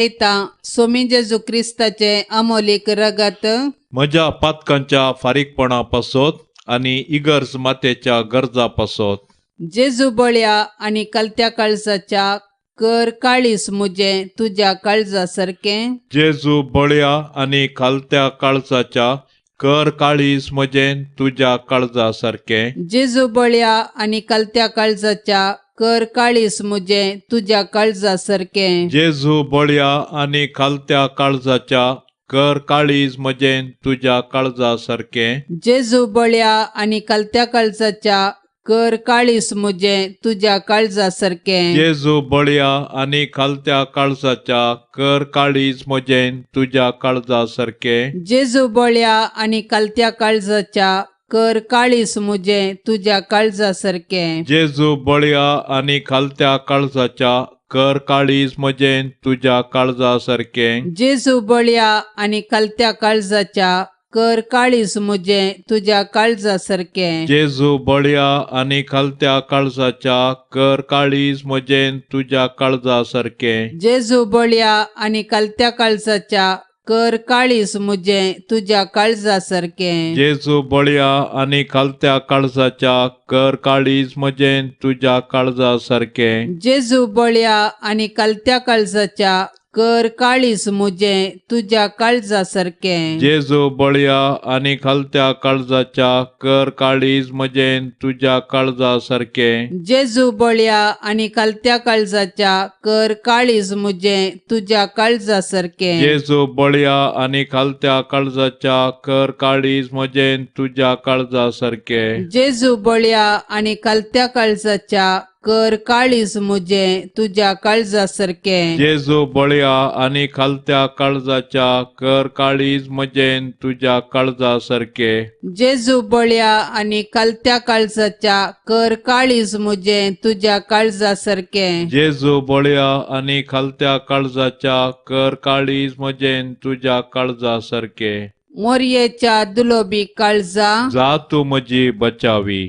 येता सोमी जेजू क्रिस्ताचें अमोलीक रगत म्हज्या पातकांच्या फारीकपणा पासत आनी इगर्ज मातेच्या गरजा पासत. जेजू बळ्या आनी कलत्या काळजाच्या, कर काळीस मुजें तुज्या काळजा सारकें. जेजू बळया आनी खालत्या काळजाच्या, कर काळीज म्हजें तुज्या काळजा सारकें. जेजू बळ्या आनी कलत्या काळजाच्या, कर काळीस मुजें तुज्या काळजा सारकें. जेजू बळया आनी खालत्या काळजाच्या, कर काळीज म्हजें तुज्या काळजा सारकें. जेजू बळ्या आनी कलत्या काळजाच्या, कर काळीस मुजें तुज्या काळजा सारकें. जेजू बळया आनी खालत्या काळजाच्या, कर काळीज म्हजें तुज्या काळजा सारकें. जेजू बळ्या आनी कलत्या काळजाच्या, कर काळीस मुजें तुज्या काळजा सारकें. जेजू बळया आनी खालत्या काळजाच्या, कर काळीज म्हजें तुज्या काळजा सारकें. जेजू बळ्या आनी कलत्या काळजाच्या, कर काळीस मुजें तुज्या काळजा सारकें. जेजू बळया आनी खालत्या काळजाच्या, कर काळीज म्हजें तुज्या काळजा सारकें. जेजू बळ्या आनी कलत्या काळजाच्या, कर काळीस मुजें तुज्या काळजा सारकें. जेजू बळया आनी खालत्या काळजाच्या, कर काळीज म्हजें तुज्या काळजा सारकें. जेजू बळ्या आनी कलत्या काळजाच्या, कर काळीस मुजें तुज्या काळजा सारकें. जेजू बळया आनी खालत्या काळजाच्या, कर काळीज म्हजें तुज्या काळजा सारकें. जेजू बळ्या आनी कलत्या काळजाच्या, कर काळीज मुजें तुज्या काळजा सारकें. जेजू बळया आनी खालत्या काळजाच्या, कर काळीज म्हजें तुज्या काळजा सारकें. जेजू बळ्या आनी कलत्या काळजाच्या, कर काळीज मुजें तुज्या काळजा सारकें. जेजू बळया आनी खालत्या काळजाच्या, कर काळीज म्हजें तुज्या काळजा सारकें. जेजू बळ्या आनी कलत्या काळजाच्या, कर काळीज मुजें तुज्या काळजा सारकें. जेजू बळया आनी खालत्या काळजाच्या, कर काळीज म्हजें तुज्या काळजा सारकें. मोरयेच्या दुलोबी काळजा, जा तूं म्हजी बचावी.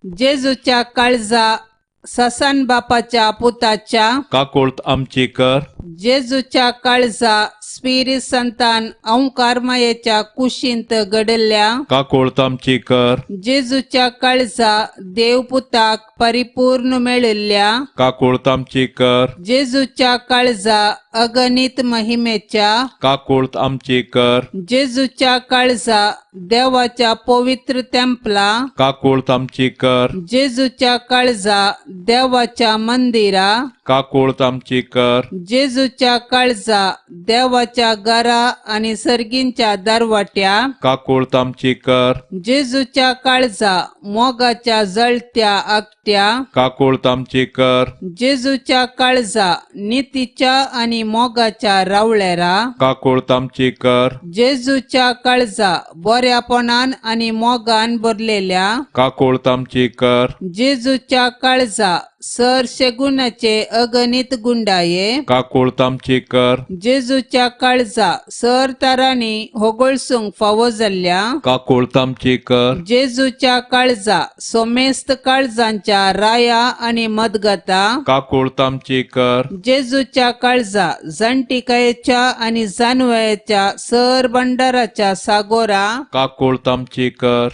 जेजूच्या काळजा ससन बापाच्या पुताच्या, काकुळत आमची कर. जेजूच्या काळजा स्पिरीत संतान अंकारमायेच्या कुशींत घडल्या, काकुळत आमची कर. जेजूच्या काळजा देवपुताक परिपूर्ण मेळिल्ल्या, काकुळत आमची कर. जेजूच्या काळजा अगणित महिमेच्या, काकुळत आमची कर. जेजूच्या काळजा देवाच्या पवित्र तेंपला, काकुळत आमची कर. जेजूच्या काळजा देवाच्या मंदिरा, काकुळत आमची कर. जेजूच्या काळजा देवाच्या घरा आनी सर्गींच्या दरवाट्या, काकुळत आमची कर. जेजूच्या काळजा मोगाच्या जळत्या आगट्या, काकुळत आमची कर. जेजूच्या काळजा नितीच्या आनी मोगाच्या रावळेरा, काकुळत आमची कर. जेजूच्या काळजा बऱ्यापणान आनी मोगान भरलेल्या, काकुळत आमची कर. जेजूच्या काळजा सर शेगुणाचे अगणित गुंडाये, काकुळत आमची कर. जेजूच्या काळजा सर तरांनी होगळसूंक फावो जाल्ल्या, काकुळत आमची कर. जेजूच्या काळजा सोमेस्त काळजांच्या राया आनी मदगता, काकुळत आमची कर. जेजूच्या काळजा जाणटिकायेच्या आनी जानवयाच्या सर भंडाराच्या सागोरा, काकुळत आमची कर.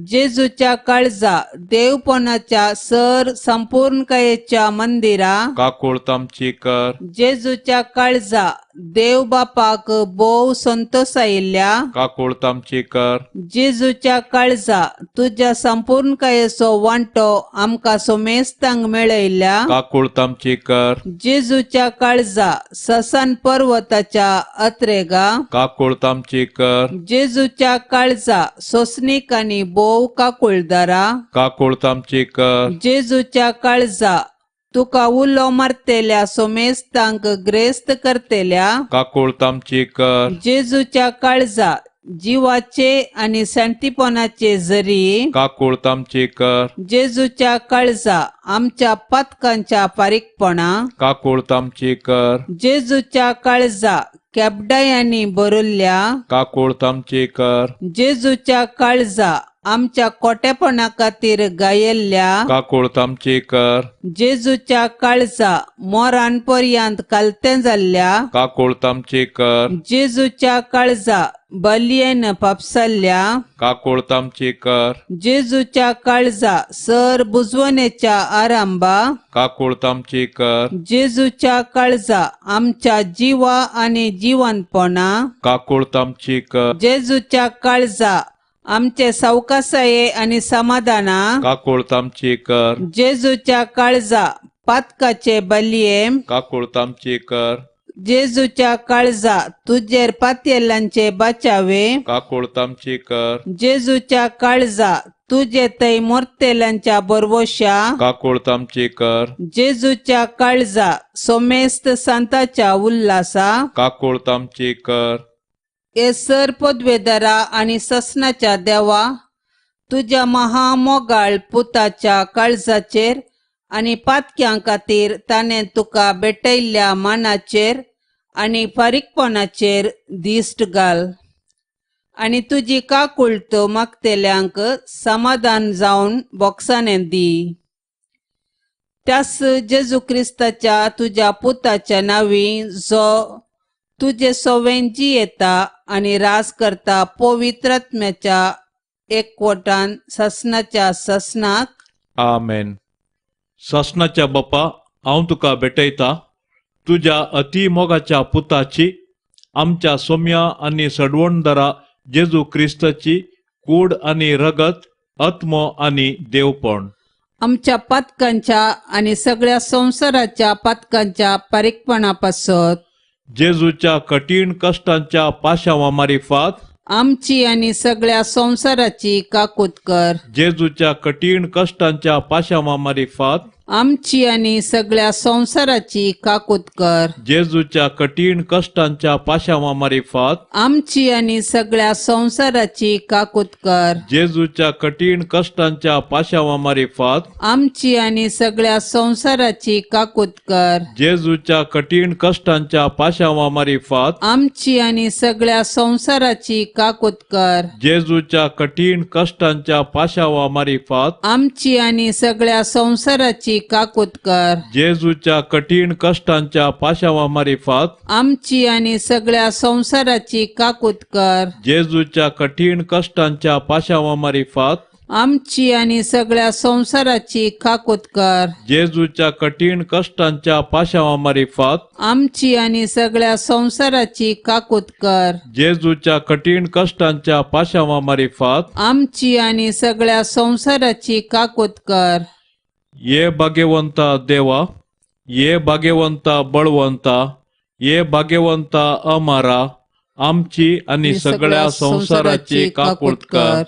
जेजूच्या काळजा देवपणाच्या सर संपूर्णकायेच्या मंदिरा, काकुळत आमची कर. जेजूच्या काळजा देव बापाक भोव संतोष आयिल्ल्या, काकुळत आमची कर. जेजूच्या काळजा तुज्या संपूर्णकायेचो वांटो आमकां सोमेस्तांक मेळयल्ल्या, काकुळत आमची कर. जेजूच्या काळजा ससन पर्वताच्या अत्रेगा, काकुळत आमची कर. जेजूच्या काळजा सोसणीक आनी भोव काकुळदारा, काकुळत आमची कर. जेजूच्या काळजा तुका उलो मारतेल्या सोमेस्तांक ग्रेस्त करतेल्या, काकुळत आमची कर. जेजूच्या काळजा जिवाचे आनी शांतीपणाचे जरी, काकुळत आमची कर. जेजूच्या काळजा आमच्या पातकांच्या फारीकपणा, काकुळत आमची कर. जेजूच्या काळजा केबडायांनी भरिल्ल्या, काकुळत आमची कर. जेजूच्या काळजा आमच्या कोटेपणा खातीर गायल्ल्या, काकूळत आमची कर. जेजूच्या काळजा मोरान पर्यंत कालतें जाल्ल्या, काकूळत आमची कर. जेजूच्या काळजा बलयेन पापसल्ल्या, काकूळत आमची कर. जेजूच्या काळजा सर बुजवणेच्या आरंभा, काकूळत आमची कर. जेजूच्या काळजा आमच्या जिवा आनी जिवनपणा, काकूळत आमची कर. जेजूच्या काळजा आमचे सावकासाये आनी समाधाना, काकूळत आमची कर. जेजूच्या काळजा पातकाचे बलये, काकूळत आमची कर. जेजूच्या काळजा तुजेर पातयेल्यांचे बचावे, काकूळत आमची कर. जेजूच्या काळजा तुजे थंय मोरतेल्यांच्या बरवशा, काकूळत आमची कर. जेजूच्या काळजा सोमेस्त सांताच्या उल्हासा, काकूळत आमची कर. हे सर पदवेदारा आनी ससनाच्या देवा, तुज्या महामोगाळ पुताच्या काळजाचेर आनी पातक्यां खातीर ताणें तुका भेटयल्ल्या मानाचेर आनी फारीकपणाचेर दिश्ट घाल आनी तुजी काकुळट मागतेल्यांक समाधान जावन बोगसाणें दी. त्यास जेजू क्रिस्ताच्या तुज्या पुताच्या नांवी, जो तुजे सोवें जियेता आनी राज करता पवित्रात्म्याच्या एकवटान ससनाच्या ससनाक. आमेन. सासणाच्या बापा, हांव तुका भेटयता तुज्या अतिमोगाच्या पुताची, आमच्या सोम्या आनी सडवणदारा जेजू क्रिस्ताची कूड आनी रगत, आत्मो आनी देवपण, आमच्या पातकांच्या आनी सगळ्या संवसाराच्या पातकांच्या पारीकपणा पासत, जेजूच्या कठीण कश्टांच्या पाशावा मारिफात, आमची आनी सगळ्या संवसाराची काकूत कर. जेजूच्या कठीण कश्टांच्या पाशावा मारिफात, आमची आनी सगळ्या संवसाराची काकूत कर. जेजूच्या कठीण कश्टांच्या पाशावा मारिफात, आमची आनी सगळ्या संवसाराची काकूत कर. जेजूच्या कठीण कश्टांच्या पाशावा मारिफात, आमची आनी सगळ्या संवसाराची काकूत कर. जेजूच्या कठीण कश्टांच्या पाशावा मारिफात, आमची आनी सगळ्या संवसाराची काकूत कर. जेजूच्या कठीण कश्टांच्या पाशावा मारिफात, आमची आनी सगळ्या संवसाराची काकूत कर. जेजूच्या कठीण कश्टांच्या पाशावा मारिफात, आमची आनी सगळ्या संवसाराची काकूत कर. जेजूच्या कठीण कश्टांच्या पाशावा मारिफात, आमची आनी सगळ्या संवसाराची काकूत कर. जेजूच्या कठीण कश्टांच्या पाशावा मारिफात, आमची आनी सगळ्या संवसाराची काकूत कर. जेजूच्या कठीण कश्टांच्या पाशावा मारिफात, आमची आनी सगळ्या संवसाराची काकूत कर. ये भाग्यवंता देवा, ये भाग्यवंता बळवंता, ये भाग्यवंता अमारा, आमची आनी सगळ्या संवसाराची काकूत कर.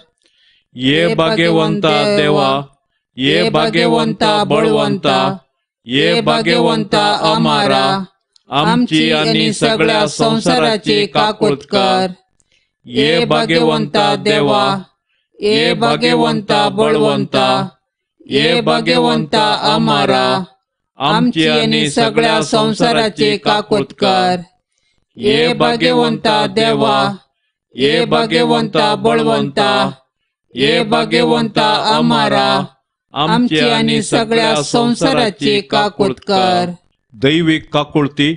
ये भाग्यवंता देवा, ये भाग्यवंता बळवंता, ये भाग्यवंता अमारा, आमची आनी सगळ्या संवसाराची काकूत कर. ये भाग्यवंता देवा, ये भाग्यवंता बळवंता, ये भाग्यवंता अमारा, आमची आनी सगळ्या संवसाराची काकूत कर. ये भाग्यवंता देवा, ये भाग्यवंता बळवंता, ये भाग्यवंता अमारा, आमची आनी सगळ्या संवसाराची काकूत कर. दैवीक काकुळती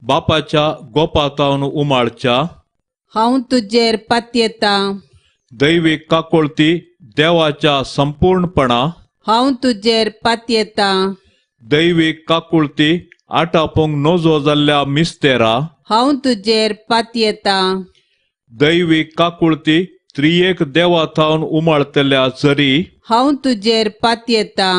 बापाच्या गोपातावन उमाळच्या, हांव तुजेर पातयेता. दैवीक काकुळती देवाच्या संपूर्णपणा, हांव तुजेर पातयेता. दैवीक काकुळती आटापूंक नजो जाल्ल्या मिस्तेरा, हांव तुजेर पातयेता. दैवीक काकुळती त्रियेक देवा थावन उमाळतल्या जरी, हांव तुजेर पातयेता.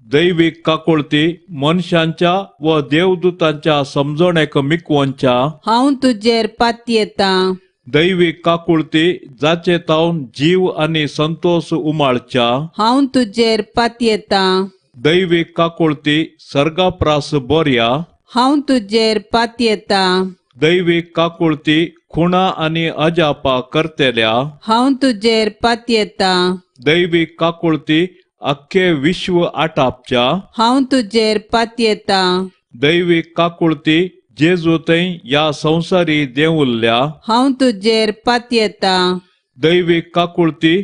दैवीक काकुळती मनशांच्या व देवदूतांच्या समजणेक मिकवनच्या, हांव तुजेर पातयेता. दैवीक काकुळती जाचे तावन जीव आनी संतोष उमाळच्या, हांव तुजेर पातयेता. दैवीक काकुळती सर्गाप्रास बोरया, हांव तुजेर पातयेता. दैवीक काकुळती खुणा आनी अजापा करतेल्या, हांव तुजेर पातयेता. दैवीक काकुळती अख्खे विश्व आटापच्या, हांव तुजेर पातयेता. दैवीक काकुळती जेजू थंय ह्या संवसारी देंवुल्ल्या, हांव तुजेर पातयेता. दैवीक काकुळती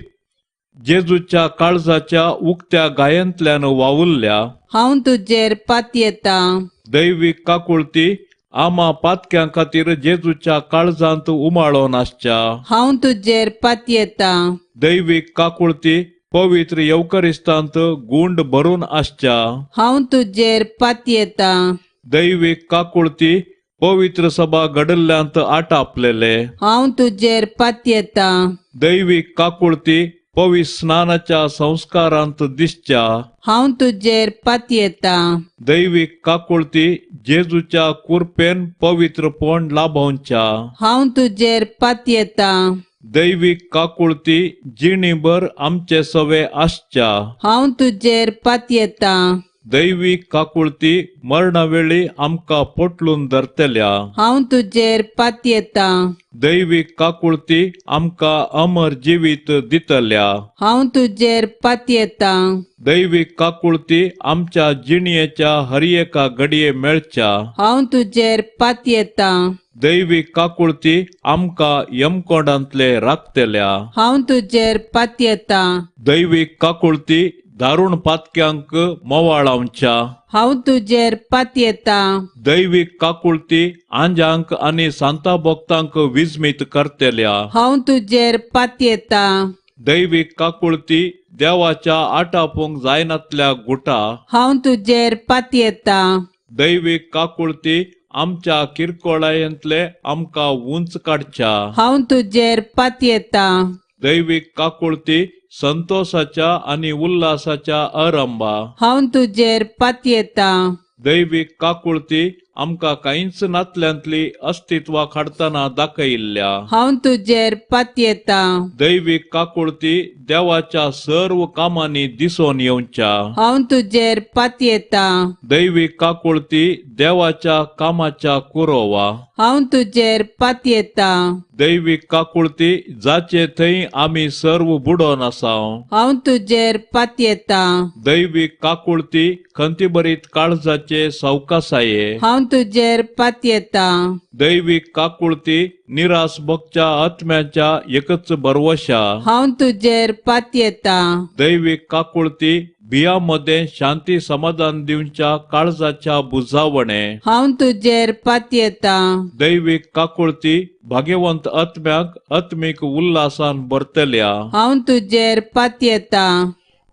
जेजूच्या काळजाच्या उक्त्या गायेंतल्यान वावुरल्या, हांव तुजेर पातयेतां. दैवीक काकुळती आमा पातक्यां खातीर जेजूच्या काळजांत उमाळोन आसच्या, हांव तुजेर पातयेतां. दैवीक काकुळती पवित्र येवकरिस्तांत गुंड भरून आसच्या, हांव तुजेर पातयेतां. दैवीक काकुळती पवित्र सभा घडल्ल्यांत आटापलेले, हांव तुजेर पातयेतां. दैवीक काकुळती पवित्र स्नानाच्या संस्कारांत दिसच्या, हांव तुजेर पातयेतां. दैवीक काकुळती जेजूच्या कुरपेन पवित्रपण लाभोवच्या, हांव तुजेर पातयेतां. दैवीक काकुळती जिणीभर आमचे सवे आसच्या, हांव तुजेर पातयेतां. दैवीक काकुळती मरणावेळी आमकां पोटलून धरतल्या, हांव तुजेर पातयेतां. दैवीक काकुळती आमकां अमर जिवीत दितल्या, हांव तुजेर पातयेतां. दैवीक काकुळती आमच्या जिणयेच्या हर एका घडये मेळच्या, हांव तुजेर पातयेतां. दैवीक काकुळती आमकां यमकोंडांतले राखतल्या, हांव तुजेर पातयेतां. दैवीक काकुळती दारुण पातक्यांक मोवाळावच्या, हांव तुजेर पातयेतां. दैवीक काकुळती आंजांक आनी सांता भक्तांक विस्मीत करतल्या, हांव तुजेर पातयेतां. दैवीक काकुळती देवाच्या आटापूंक जायनातल्या गुटा, हांव तुजेर पातयेतां. दैवीक काकुळती आमच्या किरकोळायेंतले आमकां उंच काडच्या, हांव तुजेर पातयेतां. दैवीक काकुळती संतोषाच्या आनी उल्हासाच्या अरंबा, हांव तुजेर पातयेतां. दैवीक काकुळती आमकां कांयच नातल्यांतली अस्तित्वा हाडटना दाखयिल्ल्या, हांव तुजेर पातयेतां. दैवीक काकुळती देवाच्या सर्व कामांनी दिसून येवच्या, हांव तुजेर पातयेतां. दैवीक काकुळती देवाच्या कामाच्या कुरोवा, हांव तुजेर पातयेतां. दैवीक काकुळती जाचे थंय आमी सर्व बुडोन आसाव, हांव तुजेर पातयेतां. दैवीक काकुळती खंतीभरीत काळजाचे सवकासाये, हांव तुजेर पातयेतां. दैवीक काकुळती निराश भोगच्या आत्म्याच्या एकच भरवशा, हांव तुजेर पातयेतां. दैवीक काकुळती बिया मदें शांती समाधान दिवच्या काळजाच्या बुजावणे, हांव तुजेर पातयेतां. दैवीक काकुळती भाग्यवंत आत्म्याक आत्मीक उल्हासान भरतल्या, हांव तुजेर पातयेतां.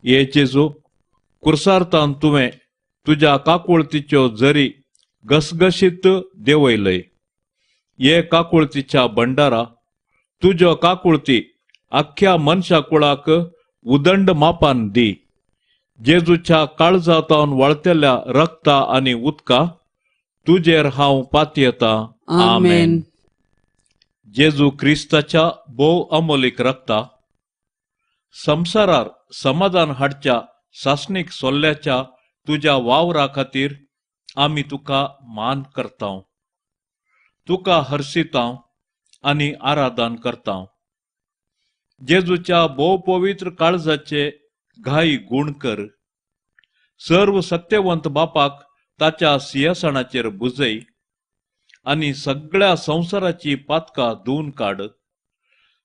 हे जेजू, कुर्सार्तान तुवें तुज्या काकुळतीच्यो जरी घसघशीत देंवयलय. हे काकुळतीच्या भंडारा, तुज्यो काकुळती आख्ख्या मनशा कुळाक उदंड मापान दी. जेजूच्या काळजातावन वळतल्या रक्ता आनी उदका तुजेर हांव पातयेतां. आमेन. जेजू क्रिस्ताच्या भोव अमोलीक रक्ता, संवसारार समाधान हाडच्या सासणीक सोल्ल्याच्या तुज्या वावरा खातीर आमी तुका मान करतांव, तुका हर्शितांव आनी आराधन करतांव. जेजूच्या भोव पवित्र काळजाचे घाई गूण कर. सर्व सत्यवंत बापाक ताच्या सिंहासनाचेर बुजय आनी सगळ्या संवसाराची पातकां धुवन काड.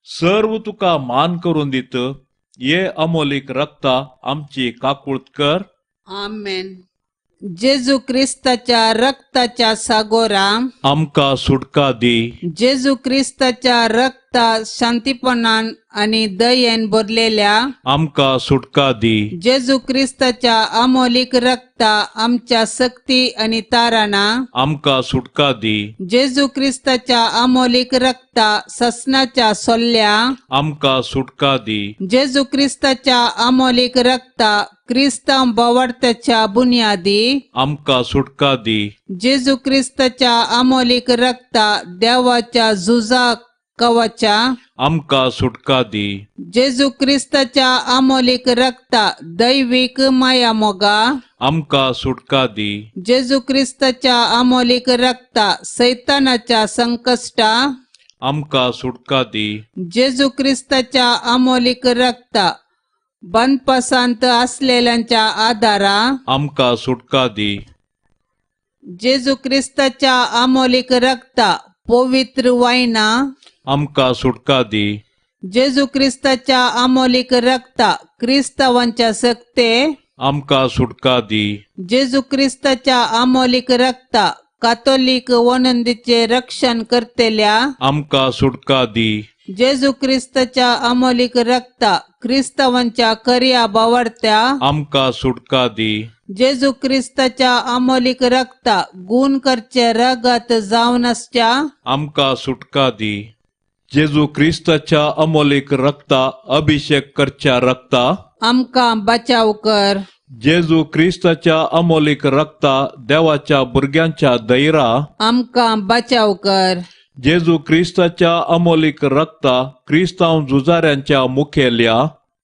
सर्व तुका मान करून दित हे अमोलीक रक्ता आमची काकूळत कर. आमेन. जेजू क्रिस्ताच्या रक्ताच्या सागोरा आमकां सुटका दी. जेजू क्रिस्ताच्या रक्ता शांतीपणान आनी दयेन भरलेल्या आमकां सुटका दी. जेजू क्रिस्ताच्या अमोलीक रक्ता आमच्या सक्ती आनी ताराणा आमकां सुटका दी. जेजू क्रिस्ताच्या अमोलीक रक्ता ससनाच्या सोल्ल्या आमकां सुटका दी. जेजू क्रिस्ताच्या अमोलीक रक्ता क्रिस्तांव बोवार्त्याच्या बुन्यादी आमकां सुटका दी. जेजू क्रिस्ताच्या अमोलीक रक्ता देवाच्या झुजा कवाच्या आमकां सुटका दी. जेजू क्रिस्ताच्या अमोलीक रक्ता दैवीक माया मोगा आमकां सुटका दी. जेजू क्रिस्ताच्या अमोलीक रक्ता सैतानाच्या संकश्टा आमकां सुटका दी. जेजू क्रिस्ताच्या अमोलीक रक्ता बनपासांत असलेल्यांच्या आधारा आमकां सुटका दी. जेजू क्रिस्ताच्या अमोलीक रक्ता पवित्र वायना आमकां सुटका दी. जेजू क्रिस्ताच्या अमोलीक रक्ता क्रिस्तावांच्या सक्ते आमकां सुटका दी. जेजू क्रिस्ताच्या अमोलीक रक्ता कातोलीक वनंदीचे रक्षण करतेल्या आमकां सुटका दी. जेजू क्रिस्ताच्या अमोलीक रक्ता क्रिस्तावांच्या करया बावडत्या आमकां सुटका दी. जेजू क्रिस्ताच्या अमोलीक रक्ता गुण करचे रगत जावन आसच्या आमकां सुटका दी. जेजू क्रिस्ताच्या अमोलीक रक्ता अभिषेक करच्या रक्ता आमकां बचाव कर. जेजू क्रिस्ताच्या अमोलीक रक्ता देवाच्या भुरग्यांच्या दैरा आमकां बचाव कर. जेजू क्रिस्ताच्या अमोलीक रक्ता क्रिस्तांव झुजाऱ्यांच्या मुखेल्या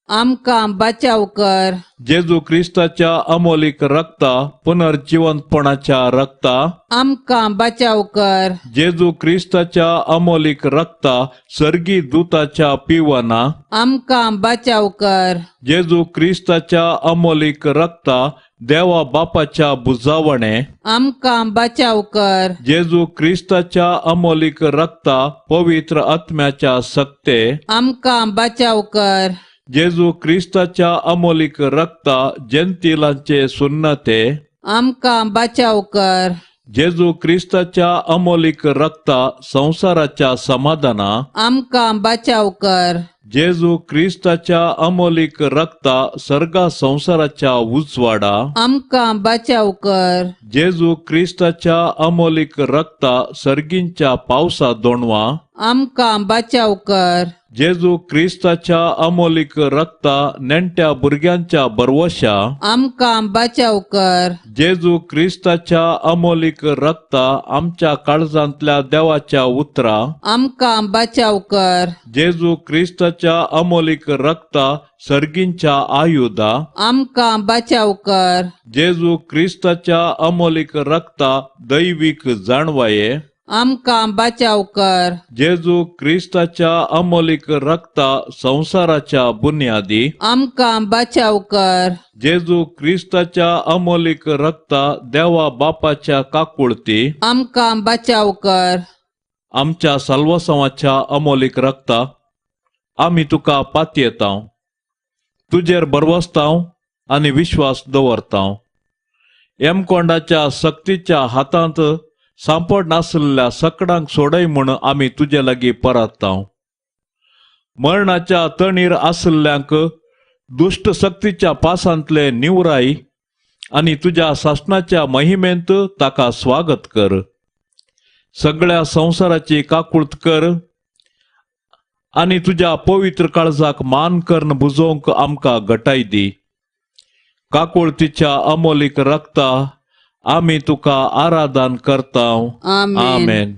आमकां बचाव कर. जेजू क्रिस्ताच्या अमोलीक रक्ता पुनर्जिवंतपणाच्या रक्ता आमकां बचाव कर. जेजू क्रिस्ताच्या अमोलीक रक्ता सर्गी दुताच्या पिवना आमकां बचाव कर. जेजू क्रिस्ताच्या अमोलीक रक्ता देवा बापाच्या बुजावणे आमकां बचाव कर. जेजू क्रिस्ताच्या अमोलीक रक्ता पवित्र आत्म्याच्या सक्ते आमकां बचाव कर. जेजू क्रिस्ताच्या अमोलीक रक्ता जेंतिलांचे सुन्नते आमकां बचाव कर. जेजू क्रिस्ताच्या अमोलीक रक्ता संवसाराच्या समाधाना आमकां बचाव कर. जेजू क्रिस्ताच्या अमोलीक रक्ता सर्गा संवसाराच्या उजवाडा आमकां बचाव कर. जेजू क्रिस्ताच्या अमोलीक रक्ता सर्गींच्या पावसा दोणवा आमकां बचाव कर. जेजू क्रिस्ताच्या अमोलीक रक्ता नेणट्या भुरग्यांच्या बरवशा आमकां बचाव कर. जेजू क्रिस्ताच्या अमोलीक रक्ता आमच्या काळजांतल्या देवाच्या उतरा आमकां बचाव कर. जेजू क्रिस्ताच्या अमोलीक रक्ता सर्गींच्या आयुधा आमकां बचाव कर. जेजू क्रिस्ताच्या अमोलीक रक्ता दैवीक जाणवाये आमकां बचाव कर. जेजू क्रिस्ताच्या अमोलीक रक्ता संवसाराच्या बुन्यादी आमकां बचाव कर. जेजू क्रिस्ताच्या अमोलीक रक्ता देवा बापाच्या काकुळती आमकां बचाव कर. आमच्या साल्वासांवाच्या अमोलीक रक्ता आमी तुका पातयेतांव, तुजेर बरवसतांव आनी विश्वास दवरतांव. येमकोंडाच्या सक्तीच्या हातांत सांपड नासलेल्या सकडांक सोडय म्हूण आमी तुजे लागीं परततांव. मरणाच्या तणीर आसल्ल्यांक दुश्ट सक्तीच्या पासांतले निवराय आनी तुज्या सासणाच्या महिमेंत ताका स्वागत कर. सगळ्या संवसाराची काकूळत कर आनी तुज्या पवित्र काळजाक मान करून बुजोवंक आमकां गटाय दी. काकुळतीच्या अमोलीक रक्ता आमी तुका आराधन करतांव. आमेन. आमेन.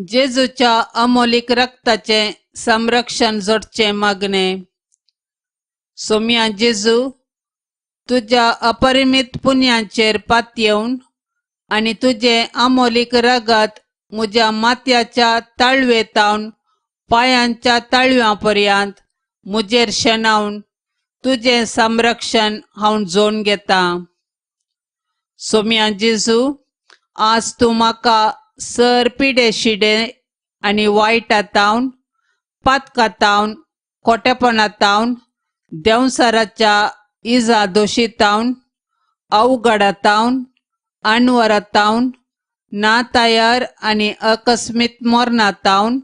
जेजूच्या अमोलीक रक्ताचें संरक्षण जोडचें मागणें. सोम्या जेजू, तुज्या अपरिमीत पुण्याचेर पातयेवन आनी तुजें अमोलीक रगत म्हज्या माथ्याच्या ताळवेतावन पांयांच्या ताळव्या पर्यंत म्हजेर शेणावन तुजें संरक्षण हांव जोडून घेतां. सोम्या जेजू, आज तूं म्हाका सर पिडे शिडे आनी वायटातावन पातकातावन खोटेपणातावन देंवसाराच्या इजा दोशीतावन अवघडातावन अणवरातावन नातायार आनी अकस्मीत मरणातावन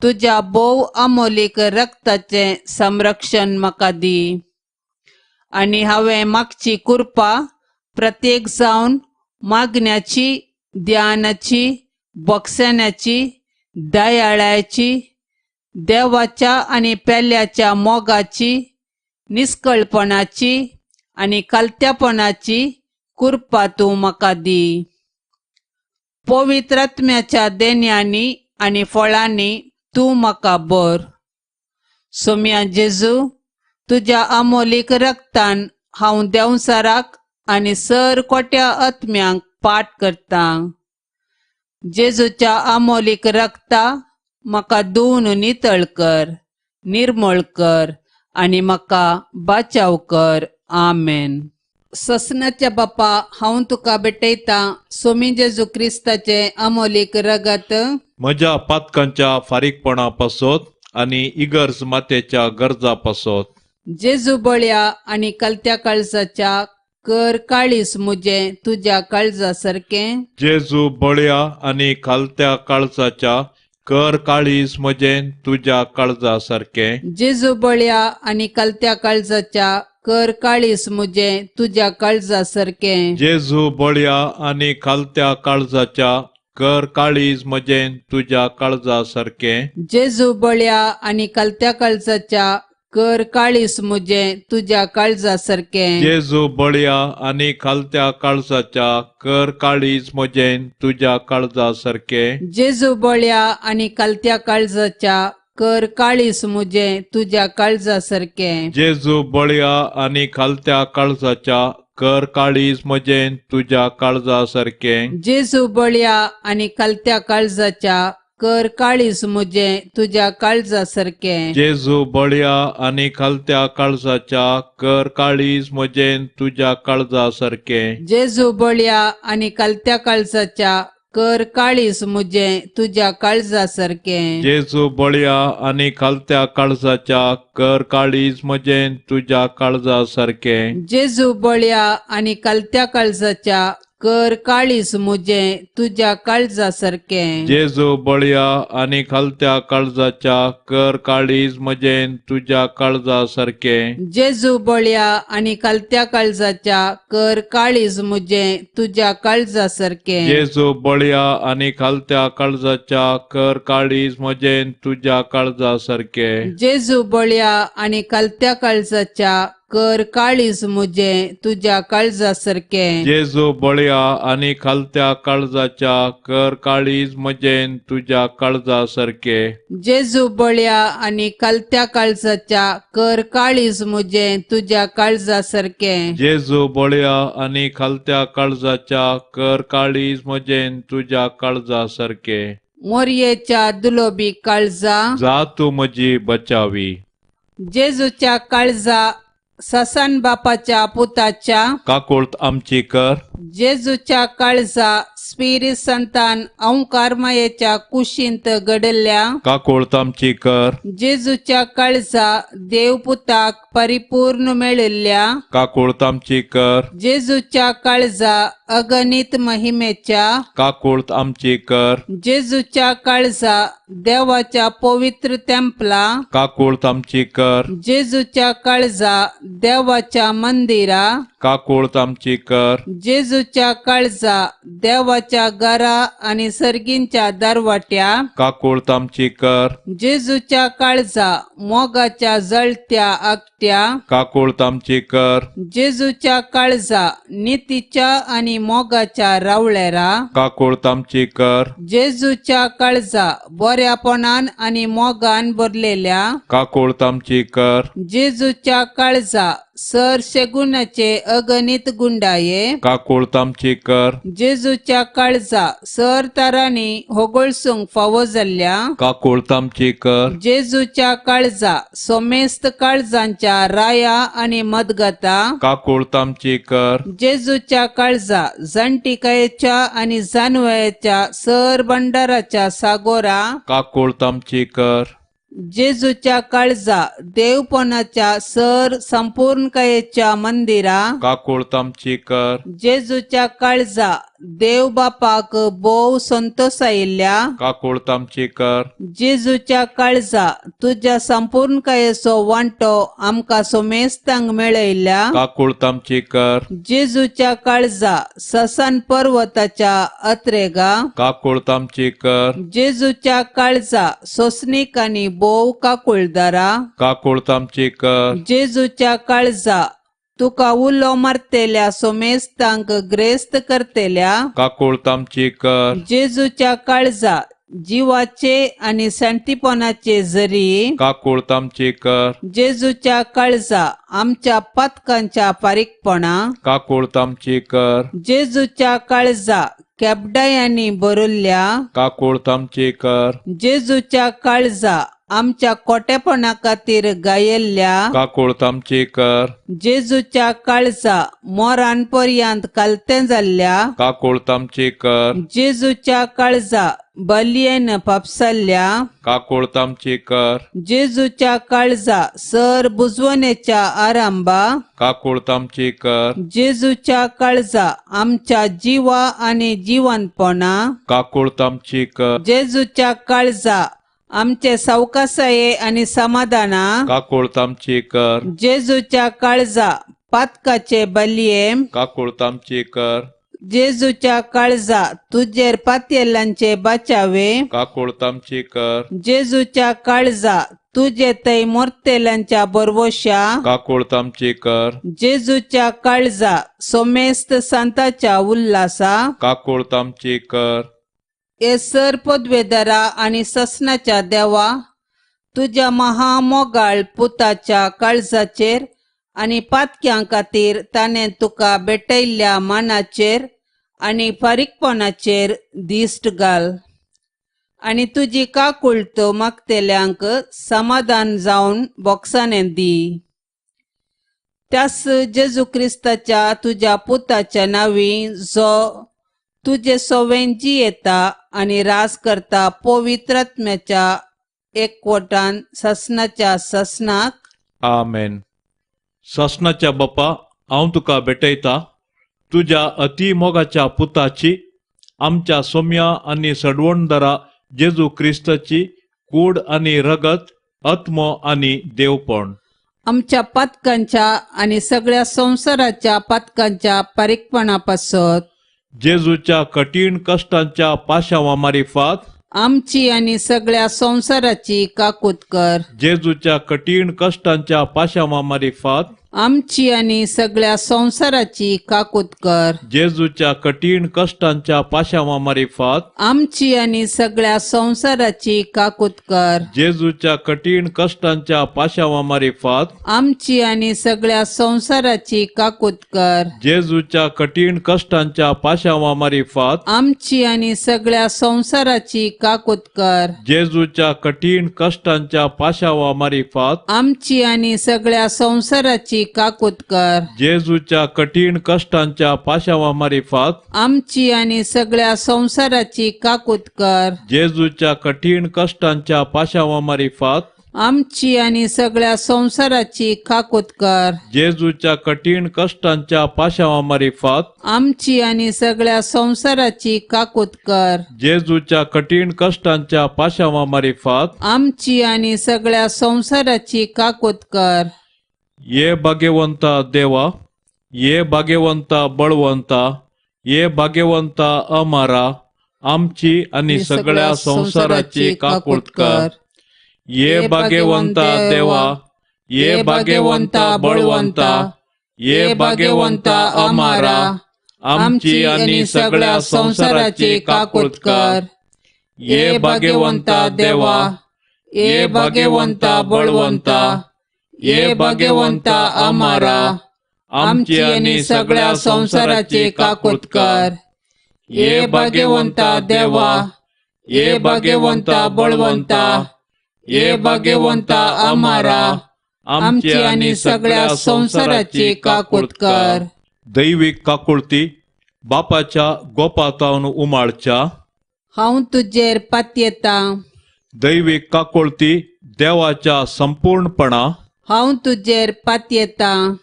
तुज्या भोव अमोलीक रक्ताचें संरक्षण म्हाका दी. आनी हांवें मागची कृपा प्रत्येक जावन मागण्याची, ध्यानाची, बोगसण्याची, दयाळाची, देवाच्या आनी पेल्याच्या मोगाची, निस्कळपणाची आनी कलत्यापणाची कृपा तूं म्हाका दी. पवित्र आत्म्याच्या देण्यांनी आनी फळांनी तूं म्हाका बर. सोम्या जेजू, तुज्या अमोलीक रक्तान हांव देंवसाराक आनी सर कोट्या आत्म्यांक पाठ करतां. जेजूच्या अमोलीक रक्ता म्हाका धुवन नितळ कर, निर्मळ कर आनी म्हाका बाचाव कर. आमेन. ससनाच्या बापा, हांव तुका भेटयतां सोमी जेजू क्रिस्ताचें अमोलीक रगत म्हज्या पातकांच्या फारीकपणा पासत आनी इगर्ज मातेच्या गरजा पासत. जेजू बळया आनी कलत्या काळजाच्या कर काळीस मुजें तुज्या काळजा सारकें. जेजू बळया आनी खालत्या काळजाच्या कर काळीज म्हजें तुज्या काळजा सारकें. जेजू बळया आनी कलत्या काळजाच्या कर काळीस मुजें तुज्या काळजा सारकें. जेजू बळया आनी खालत्या काळजाच्या कर काळीज म्हजें तुज्या काळजा सारकें. जेजू बळया आनी कलत्या काळजाच्या कर काळीस मुजें तुज्या काळजा सारकें. जेजू बळया आनी खालत्या काळजाच्या कर काळीज म्हजें तुज्या काळजा सारकें. जेजू बळया आनी कलत्या काळजाच्या कर काळीस मुजें तुज्या काळजा सारकें. जेजू बळया आनी खालत्या काळजाच्या कर काळीज म्हजें तुज्या काळजा सारकें. जेजू बळया आनी कलत्या काळजाच्या कर काळीस मुजें तुज्या काळजा सारकें. जेजू बळया आनी खालत्या काळजाच्या कर काळीज म्हजें तुज्या काळजा सारकें. जेजू बळया आनी कलत्या काळजाच्या कर काळीस मुजें तुज्या काळजा सारकें. जेजू बळया आनी खालत्या काळजाच्या कर काळीज म्हजें तुज्या काळजा सारकें. जेजू बळया आनी कलत्या काळजाच्या कर काळीस मुजें तुज्या काळजा सारकें. जेजू बळया आनी खालत्या काळजाच्या कर काळीज म्हजें तुज्या काळजा सारकें. जेजू बळया आनी कलत्या काळजाच्या कर काळीज मुजें तुज्या काळजा सारकें. जेजू बळया आनी खालत्या काळजाच्या कर काळीज म्हजें तुज्या काळजा सारकें. जेजू बळया आनी कलत्या काळजाच्या कर काळीज मुजें तुज्या काळजा सारकें. जेजू बळया आनी खालत्या काळजाच्या कर काळीज म्हजें तुज्या काळजा सारकें. जेजू बळया आनी कलत्या काळजाच्या कर काळीज मुजें तुज्या काळजा सारकें. जेजू बळया आनी खालत्या काळजाच्या कर काळीज म्हजें तुज्या काळजा सारकें. मोरयेच्या दुलोबी काळजा जा तूं म्हजी बचावी. जेजूच्या काळजा ससन बापाच्या पुताच्या काकुळत आमची कर. जेजूच्या काळजा स्पिरीत संतान अंकारमायेच्या कुशींत घडल्या काकुळत आमची कर. जेजूच्या काळजा देवपुताक परिपूर्ण मेळिल्ल्या काकुळत आमची कर. जेजूच्या काळजा अगणित महिमेच्या काकुळत आमची कर. जेजूच्या काळजा देवाच्या पवित्र तेंपला काकुळत आमची कर. जेजूच्या काळजा देवाच्या मंदिरा काकुळत आमची कर. जेजूच्या काळजा देवाच्या घरा आणि सर्गींच्या दरवाट्या काकुळत आमची कर. जेजूच्या काळजा मोगाच्या जळत्या आगट्या काकुळत आमची कर. जेजूच्या काळजा नितीच्या आणि मोगाच्या रावळेरा काकुळत आमची कर. जेजूच्या काळजा बऱ्यापणान आणि मोगान भरलेल्या काकुळत आमची कर. जेजूच्या काळजा सर शेगुणाचे अगणित गुंडाये काकुळत आमची कर. जेजूच्या काळजा सर तरांनी होगळसूंक फावो जाल्ल्या काकुळत आमची कर. जेजूच्या काळजा सोमेस्त काळजांच्या राया आणि मदगता काकुळत आमची कर. जेजूच्या काळजा जाणटिकायेच्या आणि जानवयाच्या सर भंडाराच्या सागोरा काकुळत आमची कर. जेजूच्या काळजा देवपणाच्या सर संपूर्णकायेच्या मंदिरा काकुळत आमची कर. जेजूच्या काळजा देव बापाक भोव संतोसायिल्ल्या काकुळत आमची कर. जेजूच्या काळजा तुज्या संपूर्णकायेचो वांटो आमकां सोमेस्तांक मेळयल्ल्या काकुळत आमची कर. जेजूच्या काळजा ससन पर्वताच्या अत्रेगा काकुळत आमची कर. जेजूच्या काळजा सोसणीक आनी भोव काकुळदारा काकुळत आमची कर. जेजूच्या काळजा तुका उलो मारतेल्या सोमेस्तांक ग्रेस्त करतेल्या काकुळत आमची कर. जेजूच्या काळजा जिवाचे आणि शांतीपणाचे जरी काकुळत आमची कर. जेजूच्या काळजा आमच्या पातकांच्या फारीकपणा काकुळत आमची कर. जेजूच्या काळजा केबडायांनी भरिल्ल्या काकुळत आमची कर. जेजूच्या काळजा आमच्या कोटेपणा खातीर गायल्ल्या काकूळत आमची कर. जेजूच्या काळजा मोरान पर्यंत कालतें जाल्ल्या काकूळत आमची कर. जेजूच्या काळजा बलयेन पापसल्ल्या काकूळत आमची कर. जेजूच्या काळजा सर बुजवणेच्या आरंभा काकूळत आमची कर. जेजूच्या काळजा आमच्या जिवा आनी जिवनपणा काकूळत आमची कर. जेजूच्या काळजा आमचे सावकासाये आनी समाधाना काकूळत आमची कर. जेजूच्या काळजा पातकाचे बलये काकूळत आमची कर. जेजूच्या काळजा तुजेर पातयेल्यांचे बाचावे काकूळत आमची कर. जेजूच्या काळजा तुजे थंय मोरतेल्यांच्या बरवशा काकूळत आमची कर. जेजूच्या काळजा सोमेस्त सांताच्या उल्हासा काकूळत आमची कर. हे सर पदवेदारा आनी ससनाच्या देवा तुज्या महामोगाळ पुताच्या काळजाचेर आनी पातक्यां खातीर ताणें तुका भेटयल्ल्या मानाचेर आनी फारीकपणाचेर दिश्ट घाल आनी तुजी काकुळट मागतेल्यांक समाधान जावन बोगसाणें दी. त्यास जेजू क्रिस्ताच्या तुज्या पुताच्या नांवी जो तुजे सोवें जियेता आनी राज करता पवित्र आत्म्याच्या एकवटान ससनाच्या ससनाक आमेन. सासणाच्या बापा, हांव तुका भेटयता तुज्या अतिमोगाच्या पुताची, आमच्या सोम्या आनी सडवणदारा जेजू क्रिस्ताची कूड आनी रगत, आत्मो आनी देवपण आमच्या पातकांच्या आनी सगळ्या संवसाराच्या पातकांच्या पारीकपणा पासत जेजूच्या कठीण कश्टांच्या पाशावा मारिफात आमची आनी सगळ्या संवसाराची काकूत कर. जेजूच्या कठीण कश्टांच्या पाशावा मारिफात आमची आनी सगळ्या संवसाराची काकूत कर. जेजूच्या कठीण कश्टांच्या पाशावा मारिफात आमची आनी सगळ्या संवसाराची काकूत कर. जेजूच्या कठीण कश्टांच्या पाशावा मारिफात आमची आनी सगळ्या संवसाराची काकूत कर. जेजूच्या कठीण कश्टांच्या पाशावा मारिफात आमची आनी सगळ्या संवसाराची काकूत कर. जेजूच्या कठीण कश्टांच्या पाशावा मारिफात आमची आनी सगळ्या संवसाराची काकूत कर. जेजूच्या कठीण कश्टांच्या पाशावा मारिफात आमची आनी सगळ्या संवसाराची काकूत कर. जेजूच्या कठीण कश्टांच्या पाशावा मारिफात आमची आनी सगळ्या संवसाराची काकूत कर. जेजूच्या कठीण कश्टांच्या पाशावा मारिफात आमची आनी सगळ्या संवसाराची काकूत कर. जेजूच्या कठीण कश्टांच्या पाशावा मारिफात आमची आनी सगळ्या संवसाराची काकूत कर. ये भाग्यवंता देवा, ये भाग्यवंता बळवंता, ये भाग्यवंता अमारा, आमची आनी सगळ्या संवसाराची काकूत कर. ये भाग्यवंता देवा, ये भाग्यवंता बळवंता, ये भाग्यवंता अमारा, आमची आनी सगळ्या संवसाराची काकूत कर. ये भाग्यवंता देवा, ये भाग्यवंता बळवंता, ये भाग्यवंता अमारा, आमची आनी सगळ्या संवसाराची काकूत कर. ये भाग्यवंता देवा, ये भाग्यवंता बळवंता, ये भाग्यवंता अमारा, आमची आनी सगळ्या संवसाराची काकूत कर. दैवीक काकुळती बापाच्या गोपातावन उमाळच्या हांव तुजेर पातयेतां. दैवीक काकुळती देवाच्या संपूर्णपणा हांव तुजेर पातयेतां.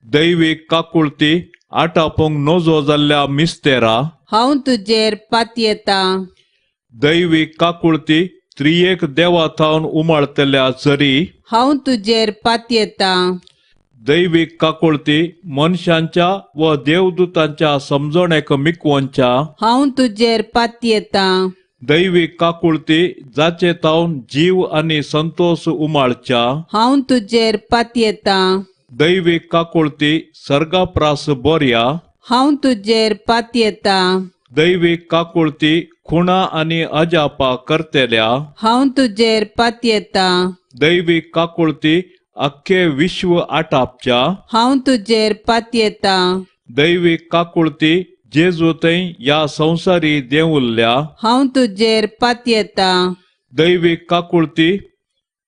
दैवीक काकुळती आटापूंक नजो जाल्ल्या मिस्तेरा हांव तुजेर पातयेतां. दैवीक काकुळती त्रियेक देवा थावन उमाळतल्या जरी हांव तुजेर पातयेतां. दैवीक काकुळती मनशांच्या व देवदूतांच्या समजणेक मिकवनच्या हांव तुजेर पातयेतां. दैवीक काकुळती जाचे थावन जीव आनी संतोष उमाळच्या हांव तुजेर पातयेतां. दैवीक काकुळती सर्गाप्रास बोरया हांव तुजेर पातयेतां. दैवीक काकुळती खुणा आनी अजापा करतेल्या हांव तुजेर पातयेतां. दैवीक काकुळती अख्खे विश्व आटापच्या हांव तुजेर पातयेतां. दैवीक काकुळती जेजू थंय ह्या संवसारी देंवुल्ल्या हांव तुजेर पातयेतां. दैवीक काकुळती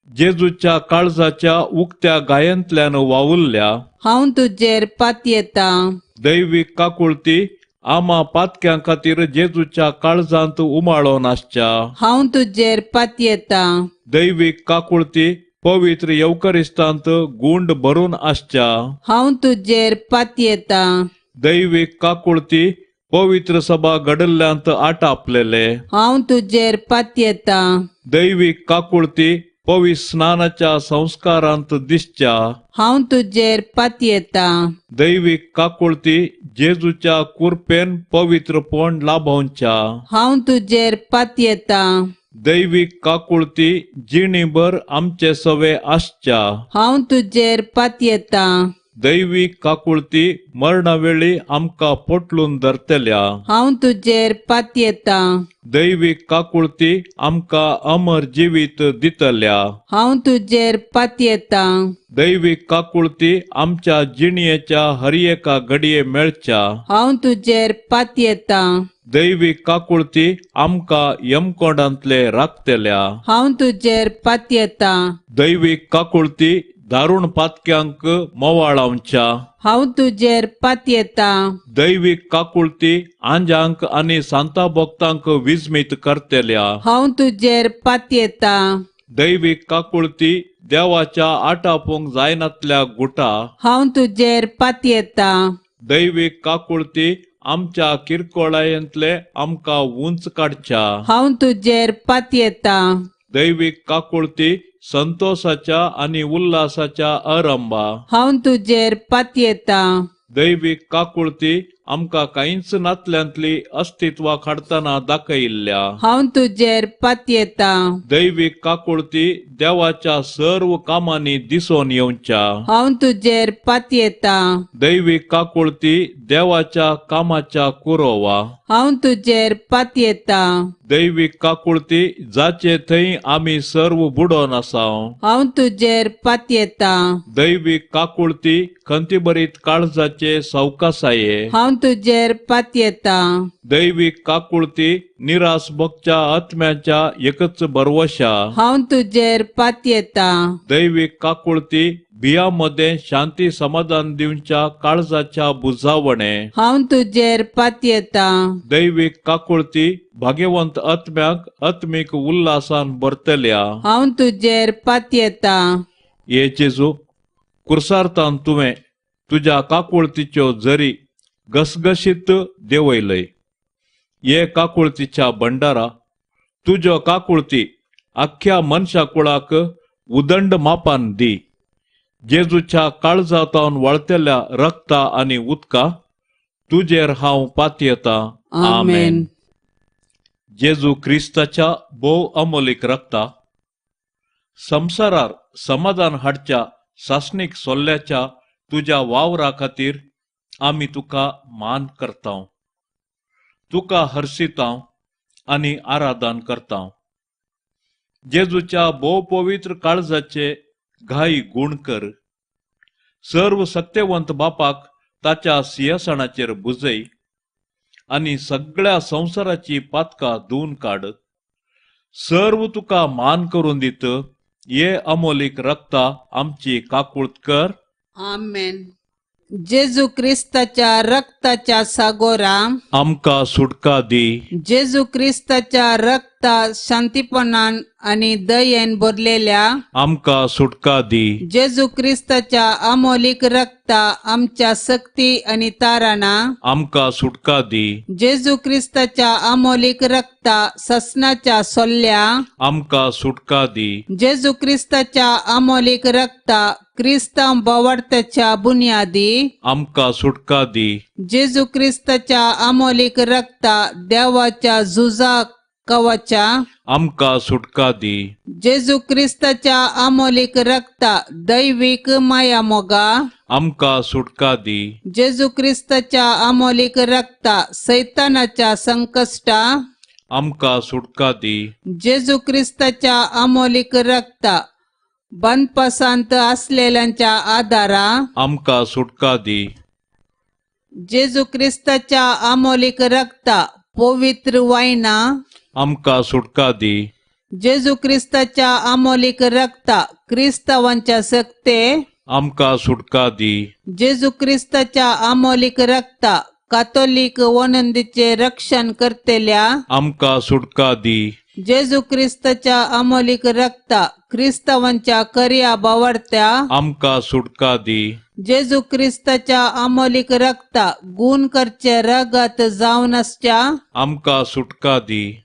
जेजूच्या काळजाच्या उक्त्या गायेंतल्यान वावुरल्या, हांव तुजेर पातयेतां. दैवीक काकुळती आमा पातक्यां खातीर जेजूच्या काळजांत उमाळोन आसच्या, हांव तुजेर पातयेतां. दैवीक काकुळती पवित्र येवकरिस्तांत गुंड भरून आसच्या, हांव तुजेर पातयेतां. दैवीक काकुळती पवित्र सभा घडल्ल्यांत आटापलेले, हांव तुजेर पातयेतां. दैवीक काकुळती पवित्र स्नानाच्या संस्कारांत दिसच्या, हांव तुजेर पातयेतां. दैवीक काकुळती जेजूच्या कुरपेन पवित्रपण लाभोवच्या, हांव तुजेर पातयेतां. दैवीक काकुळती जिणीभर आमचे सवे आसच्या, हांव तुजेर पातयेतां. दैवीक काकुळती मरणावेळी आमकां पोटलून धरतल्या, हांव तुजेर पातयेतां. दैवीक काकुळती आमकां अमर जिवीत दितल्या, हांव तुजेर पातयेतां. दैवीक काकुळती आमच्या जिणयेच्या हर एका घडये मेळच्या, हांव तुजेर पातयेतां. दैवीक काकुळती आमकां यमकोंडांतले राखतल्या, हांव तुजेर पातयेतां. दैवीक काकुळती दारुण पातक्यांक मोवाळावच्या, हांव तुजेर पातयेतां. दैवीक काकुळती आंजांक आनी सांता भक्तांक विस्मीत करतल्या, हांव तुजेर पातयेतां. दैवीक काकुळती देवाच्या आटापूंक जायनातल्या गुटा, हांव तुजेर पातयेतां. दैवीक काकुळती आमच्या किरकोळायेंतले आमकां उंच काडच्या, हांव तुजेर पातयेतां. दैवीक काकुळती संतोषाच्या आनी उल्हासाच्या आरंभा, हांव तुजेर पातयेतां. दैवीक काकुळती आमकां कांयच नातल्यांतली अस्तित्वा हाडटना दाखयिल्ल्या, हांव तुजेर पातयेतां. दैवीक काकुळती देवाच्या सर्व कामांनी दिसून येवच्या, हांव तुजेर पातयेतां. दैवीक काकुळती देवाच्या कामाच्या कुरोवा, हांव तुजेर पातयेतां. दैवीक काकुळती जाचे थंय आमी सर्व बुडोन आसाव, हांव तुजेर पातयेतां. दैवीक काकुळती खंतीभरीत काळजाचे सवकासाये, हांव तुजेर पातयेतां. दैवीक काकुळती निराश भोगच्या आत्म्याच्या एकच भरवशा, हांव तुजेर पातयेतां. दैवीक काकुळती बिया मदें शांती समाधान दिवच्या काळजाच्या बुजावणे, हांव तुजेर पातयेतां. दैवीक काकुळती भाग्यवंत आत्म्याक आत्मीक उल्हासान भरतल्या, हांव तुजेर पातयेतां. हे जेजू, कुर्सार्तान तुवें तुज्या काकुळतीच्यो जरी घसघशीत देंवयलय. हे काकुळतीच्या भंडारा, तुज्यो काकुळती आख्ख्या मनशा कुळाक उदंड मापान दी. जेजूच्या काळजातावन वळतल्या रक्ता आनी उदका तुजेर हांव पातयेतां. आमेन. जेजू क्रिस्ताच्या भोव अमोलीक रक्ता, संवसारार समाधान हाडच्या सासणीक सोल्ल्याच्या तुज्या वावरा खातीर आमी तुका मान करतांव, तुका हर्शितांव आनी आराधन करतांव. जेजूच्या भोव पवित्र काळजाचे घाई गूण कर. सर्व सत्यवंत बापाक ताच्या सिंहासनाचेर बुजय आनी सगळ्या संवसाराची पातकां धुवन काड. सर्व तुका मान करून दित हे अमोलीक रक्ता आमची काकूळत कर. आमेन. जेजू क्रिस्ताच्या रक्ताच्या सागोरा आमकां सुटका दी. जेजू क्रिस्ताच्या रक्ता शांतीपणान आनी दयेन भरलेल्या आमकां सुटका दी. जेजू क्रिस्ताच्या अमोलीक रक्ता आमच्या सक्ती आनी ताराणा आमकां सुटका दी. जेजू क्रिस्ताच्या अमोलीक रक्ता ससनाच्या सोल्ल्या आमकां सुटका दी. जेजू क्रिस्ताच्या अमोलीक रक्ता क्रिस्तांव बोवार्ताच्या बुन्यादी आमकां सुटका दी. जेजू क्रिस्ताच्या अमोलीक रक्ता देवाच्या झुजा कवाच्या आमकां सुटका दी. जेजू क्रिस्ताच्या अमोलीक रक्ता दैवीक माया मोगा आमकां सुटका दी. जेजू क्रिस्ताच्या अमोलीक रक्ता सैतानाच्या संकश्टा आमकां सुटका दी. जेजू क्रिस्ताच्या अमोलीक रक्ता बंदपासांत असलेल्यांच्या आदारा आमकां सुटका दी. जेजू क्रिस्ताच्या अमोलीक रक्ता पवित्र वायना आमकां सुटका दी. जेजू क्रिस्ताच्या आमोलीक रक्ता क्रिस्तावांच्या सक्ते आमकां सुटका दी. जेजू क्रिस्ताच्या आमोलीक रक्ता कातोलीक वनंदीचे रक्षण करतेल्या आमकां सुटका दी. जेजू क्रिस्ताच्या अमोलीक रक्ता क्रिस्तावांच्या करया बावडत्या आमकां सुटका दी. जेजू क्रिस्ताच्या अमोलीक रक्ता गुण करचे रगत जावन आसच्या आमकां सुटका दी.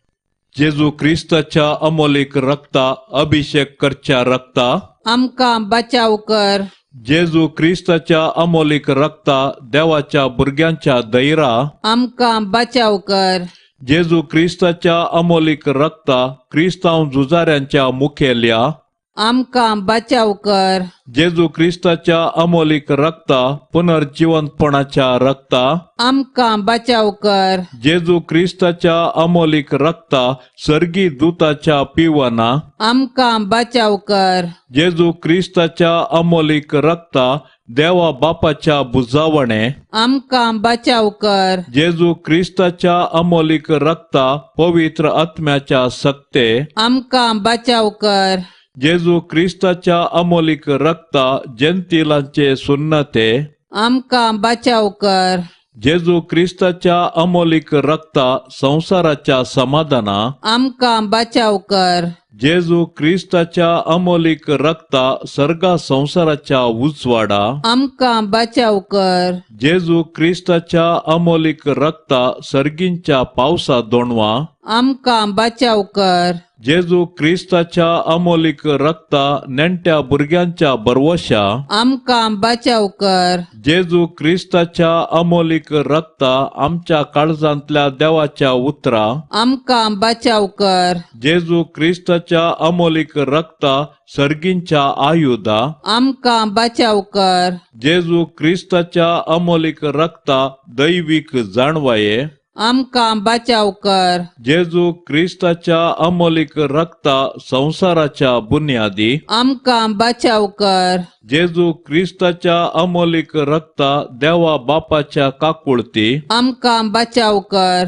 जेजू क्रिस्ताच्या अमोलीक रक्ता अभिषेक करच्या रक्ता आमकां बचाव कर. जेजू क्रिस्ताच्या अमोलीक रक्ता देवाच्या भुरग्यांच्या दैरा आमकां बचाव कर. जेजू क्रिस्ताच्या अमोलीक रक्ता क्रिस्तांव झुजाऱ्यांच्या मुखेल्या आमकां बचाव कर. जेजू क्रिस्ताच्या अमोलीक रक्ता पुनर्जिवंतपणाच्या रक्ता आमकां बचाव कर. जेजू क्रिस्ताच्या अमोलीक रक्ता सर्गी दुताच्या पिवना आमकां बचाव कर. जेजू क्रिस्ताच्या अमोलीक रक्ता देवा बापाच्या बुजावणे आमकां बचाव कर. जेजू क्रिस्ताच्या अमोलीक रक्ता पवित्र आत्म्याच्या सक्ते आमकां बचाव कर. जेजू क्रिस्ताच्या अमोलीक रक्ता जेंतिलांचे सुन्नते आमकां बचाव कर. जेजू क्रिस्ताच्या अमोलीक रक्ता संवसाराच्या समाधाना आमकां बचाव कर. जेजू क्रिस्ताच्या अमोलीक रक्ता सर्गा संवसाराच्या उजवाडा आमकां बचाव कर. जेजू क्रिस्ताच्या अमोलीक रक्ता सर्गींच्या पावसा दोणवा आमकां बचाव कर. जेजू क्रिस्ताच्या अमोलीक रक्ता नेणट्या भुरग्यांच्या बरवशा आमकां बचाव कर. जेजू क्रिस्ताच्या अमोलीक रक्ता आमच्या काळजांतल्या देवाच्या उतरा आमकां बचाव कर. जेजू क्रिस्ताच्या अमोलीक रक्ता सर्गींच्या आयुधा आमकां बचाव कर. जेजू क्रिस्ताच्या अमोलीक रक्ता दैवीक जाणवाये आमकां बचाव कर. जेजू क्रिस्ताच्या अमोलीक रक्ता संवसाराच्या बुन्यादी आमकां बचाव कर. जेजू क्रिस्ताच्या अमोलीक रक्ता देवा बापाच्या काकुळती आमकां बचाव कर.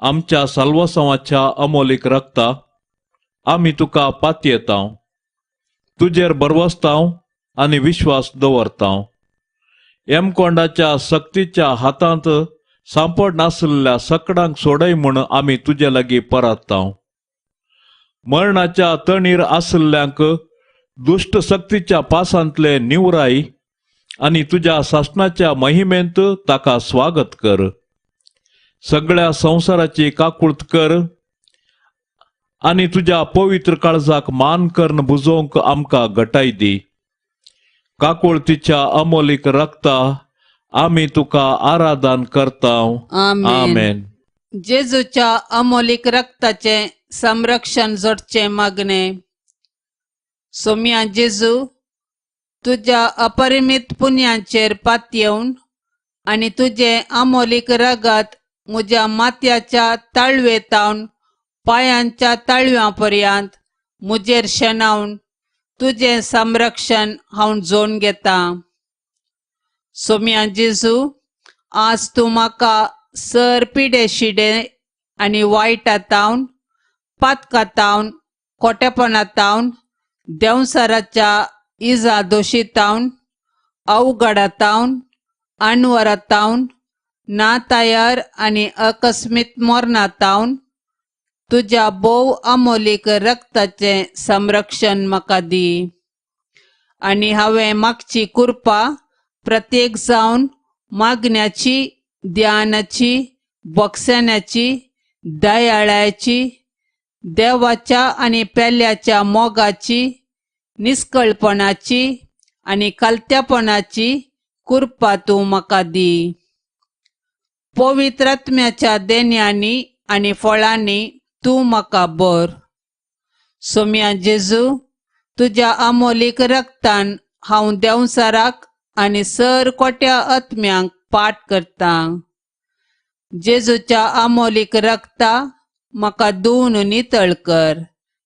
आमच्या साल्वासांवाच्या अमोलीक रक्ता आमी तुका पातयेतांव, तुजेर बरवसतांव आनी विश्वास दवरतांव. येमकोंडाच्या सक्तीच्या हातांत सांपड नासलेल्या सकडांक सोडय म्हूण आमी तुजे लागीं परात्तांव. मरणाच्या तणीर आसल्ल्यांक दुश्ट सक्तीच्या पासांतले निवराय आनी तुज्या सासणाच्या महिमेंत ताका स्वागत कर. सगळ्या संवसाराची काकूळत कर आनी तुज्या पवित्र काळजाक मान करून बुजोवंक आमकां गटाय दी. काकुळतीच्या अमोलीक रक्ता आमी तुका आराधन करतांव. आमेन. आमेन. जेजूच्या अमोलीक रक्ताचें संरक्षण जोडचें मागणें. सोम्या जेजू, तुज्या अपरिमीत पुण्याचेर पातयेवन आनी तुजें अमोलीक रगत म्हज्या माथ्याच्या ताळवेतावन पांयांच्या ताळव्यां पर्यंत म्हजेर शेणावन तुजें संरक्षण हांव जोडून घेतां. सोम्या जेजू, आज तूं म्हाका सर पिडे शिडे आनी वायटातावन पातकातावन खोटेपणातावन देंवसाराच्या इजा दोशीतावन अवघडातावन अणवरातावन ना तयार आनी अकस्मीत मरणातावन तुज्या भोव अमोलीक रक्ताचें संरक्षण म्हाका दी. आनी हांवें मागची कृपा प्रत्येक जावन मागण्याची, ध्यानाची, बक्षण्याची, दयाळाची, देवाच्या आनी पेल्याच्या मोगाची, निस्कळपणाची आनी कलत्यापणाची कृपा तूं म्हाका दी. पवित्र आत्म्याच्या देण्यांनी आनी फळांनी तूं म्हाका बर. सोम्या जेजू, तुज्या अमोलीक रक्तान हांव देंवसाराक आनी सर कोट्या आत्म्यांक पाठ करतां. जेजूच्या अमोलीक रक्ता म्हाका धुवन नितळ कर,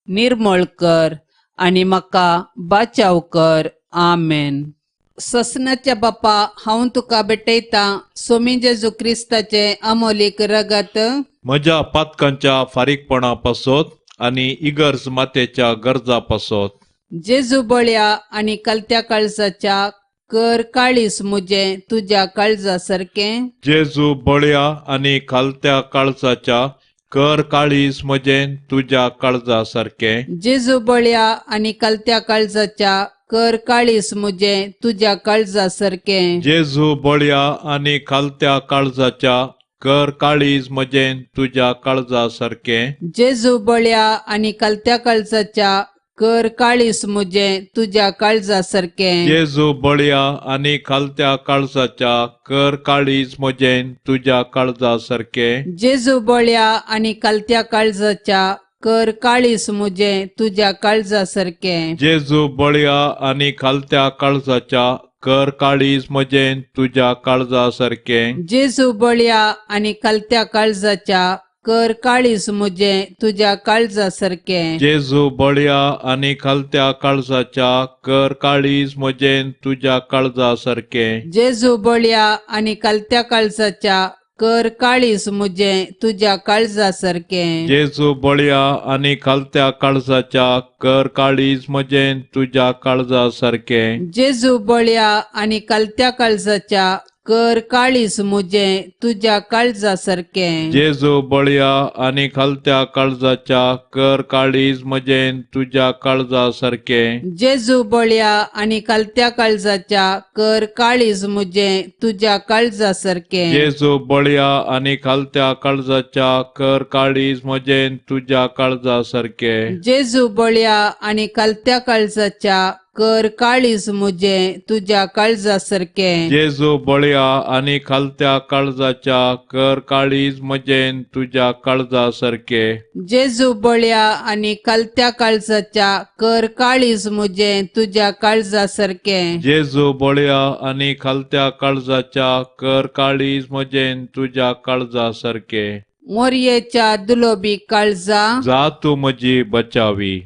निर्मळ कर आनी म्हाका बाचाव कर. आमेन. ससनाच्या बापा, हांव तुका भेटयतां सोमी जेजू क्रिस्ताचें अमोलीक रगत म्हज्या पातकांच्या फारीकपणा पासत आनी इगर्ज मातेच्या गरजा पासत. जेजू बळ्या आनी कलत्या काळजाच्या कर काळीस मुजें तुज्या काळजा सारकें. जेजू बळ्या आनी खालत्या काळजाच्या कर काळीज म्हजें तुज्या काळजा सारकें. जेजू बळ्या आनी कलत्या काळजाच्या कर काळीस मुजें तुज्या काळजा सारकें. जेजू बळ्या आनी खालत्या काळजाच्या कर काळीज म्हजें तुज्या काळजा सारकें. जेजू बळ्या आनी कलत्या काळजाच्या कर काळीस मुजें तुज्या काळजा सारकें. जेजू बळ्या आनी खालत्या काळजाच्या कर काळीज म्हजें तुज्या काळजा सारकें. जेजू बळ्या आनी कलत्या काळजाच्या कर काळीस मुजें तुज्या काळजा सारकें. जेजू बळ्या आनी खालत्या काळजाच्या कर काळीज म्हजें तुज्या काळजा सारकें. जेजू बळ्या आनी कलत्या काळजाच्या कर काळीस मुजें तुज्या काळजा सारकें. जेजू बळ्या आनी खालत्या काळजाच्या कर काळीज म्हजें तुज्या काळजा सारकें. जेजू बळ्या आनी कलत्या काळजाच्या कर काळीस मुजें तुज्या काळजा सारकें. जेजू बळ्या आनी खालत्या काळजाच्या कर काळीज म्हजें तुज्या काळजा सारकें. जेजू बळ्या आनी कलत्या काळजाच्या कर काळीस मुजें तुज्या काळजा सारकें. जेजू बळ्या आनी खालत्या काळजाच्या कर काळीज म्हजें तुज्या काळजा सारकें. जेजू बळ्या आनी कलत्या काळजाच्या कर काळीज मुजें तुज्या काळजा सारकें. जेजू बळ्या आनी खालत्या काळजाच्या कर काळीज म्हजें तुज्या काळजा सारकें. जेजू बळ्या आनी कलत्या काळजाच्या कर काळीज मुजें तुज्या काळजा सारकें. जेजू बळ्या आनी खालत्या काळजाच्या कर काळीज म्हजें तुज्या काळजा सारकें. जेजू बळ्या आनी कलत्या काळजाच्या कर काळीज मुजें तुज्या काळजा सारकें. जेजू बळ्या आनी खालत्या काळजाच्या कर काळीज म्हजें तुज्या काळजा सारकें. मोरयेच्या दुलोबी काळजा जा तूं म्हजी बचावी.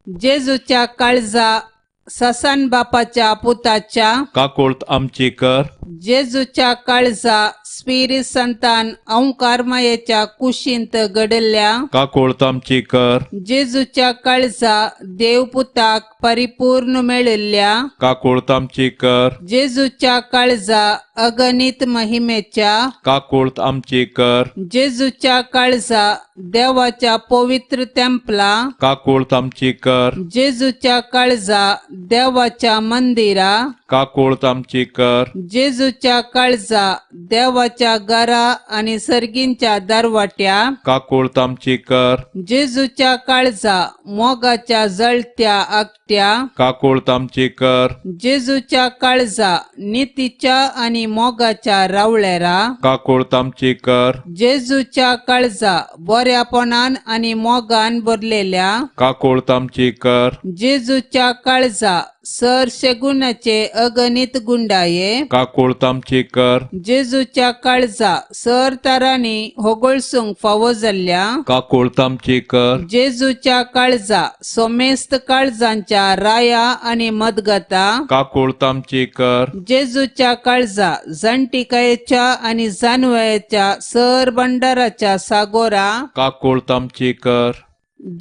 जेजूच्या काळजा ससान बापाच्या पुताच्या काकुळत आमची कर. जेजूच्या काळजा स्पिरीत संतान अंकारमायेच्या कुशींत घडल्या काकुळत आमची कर. जेजूच्या काळजा देवपुताक परिपूर्ण मेळिल्ल्या काकुळत आमची कर. जेजूच्या काळजा अगणित महिमेच्या काकुळत आमची कर. जेजूच्या काळजा देवाच्या पवित्र तेंपला काकुळत आमची कर. जेजूच्या काळजा देवाच्या मंदिरा काकुळत आमची कर. जेजूच्या काळजा देवाच्या घरा आणि सर्गींच्या दरवाट्या काकुळत आमची कर. जेजूच्या काळजा मोगाच्या जळत्या आगट्या काकुळत आमची कर. जेजूच्या काळजा नितीच्या आणि मोगाच्या रावळेरा काकुळत आमची कर. जेजूच्या काळजा बऱ्यापणान आणि मोगान भरलेल्या काकुळत आमची कर. जेजूच्या काळजा सर शेगुणाचे अगणित गुंडाये काकुळत आमची कर. जेजूच्या काळजा सर तरांनी होगळसूंक फावो जाल्ल्या काकुळत आमची कर. जेजूच्या काळजा सोमेस्त काळजांच्या राया आणि मदगता काकुळत आमची कर. जेजूच्या काळजा जाणटिकायेच्या आणि जानवयाच्या सर भंडाराच्या सागोरा काकुळत आमची कर.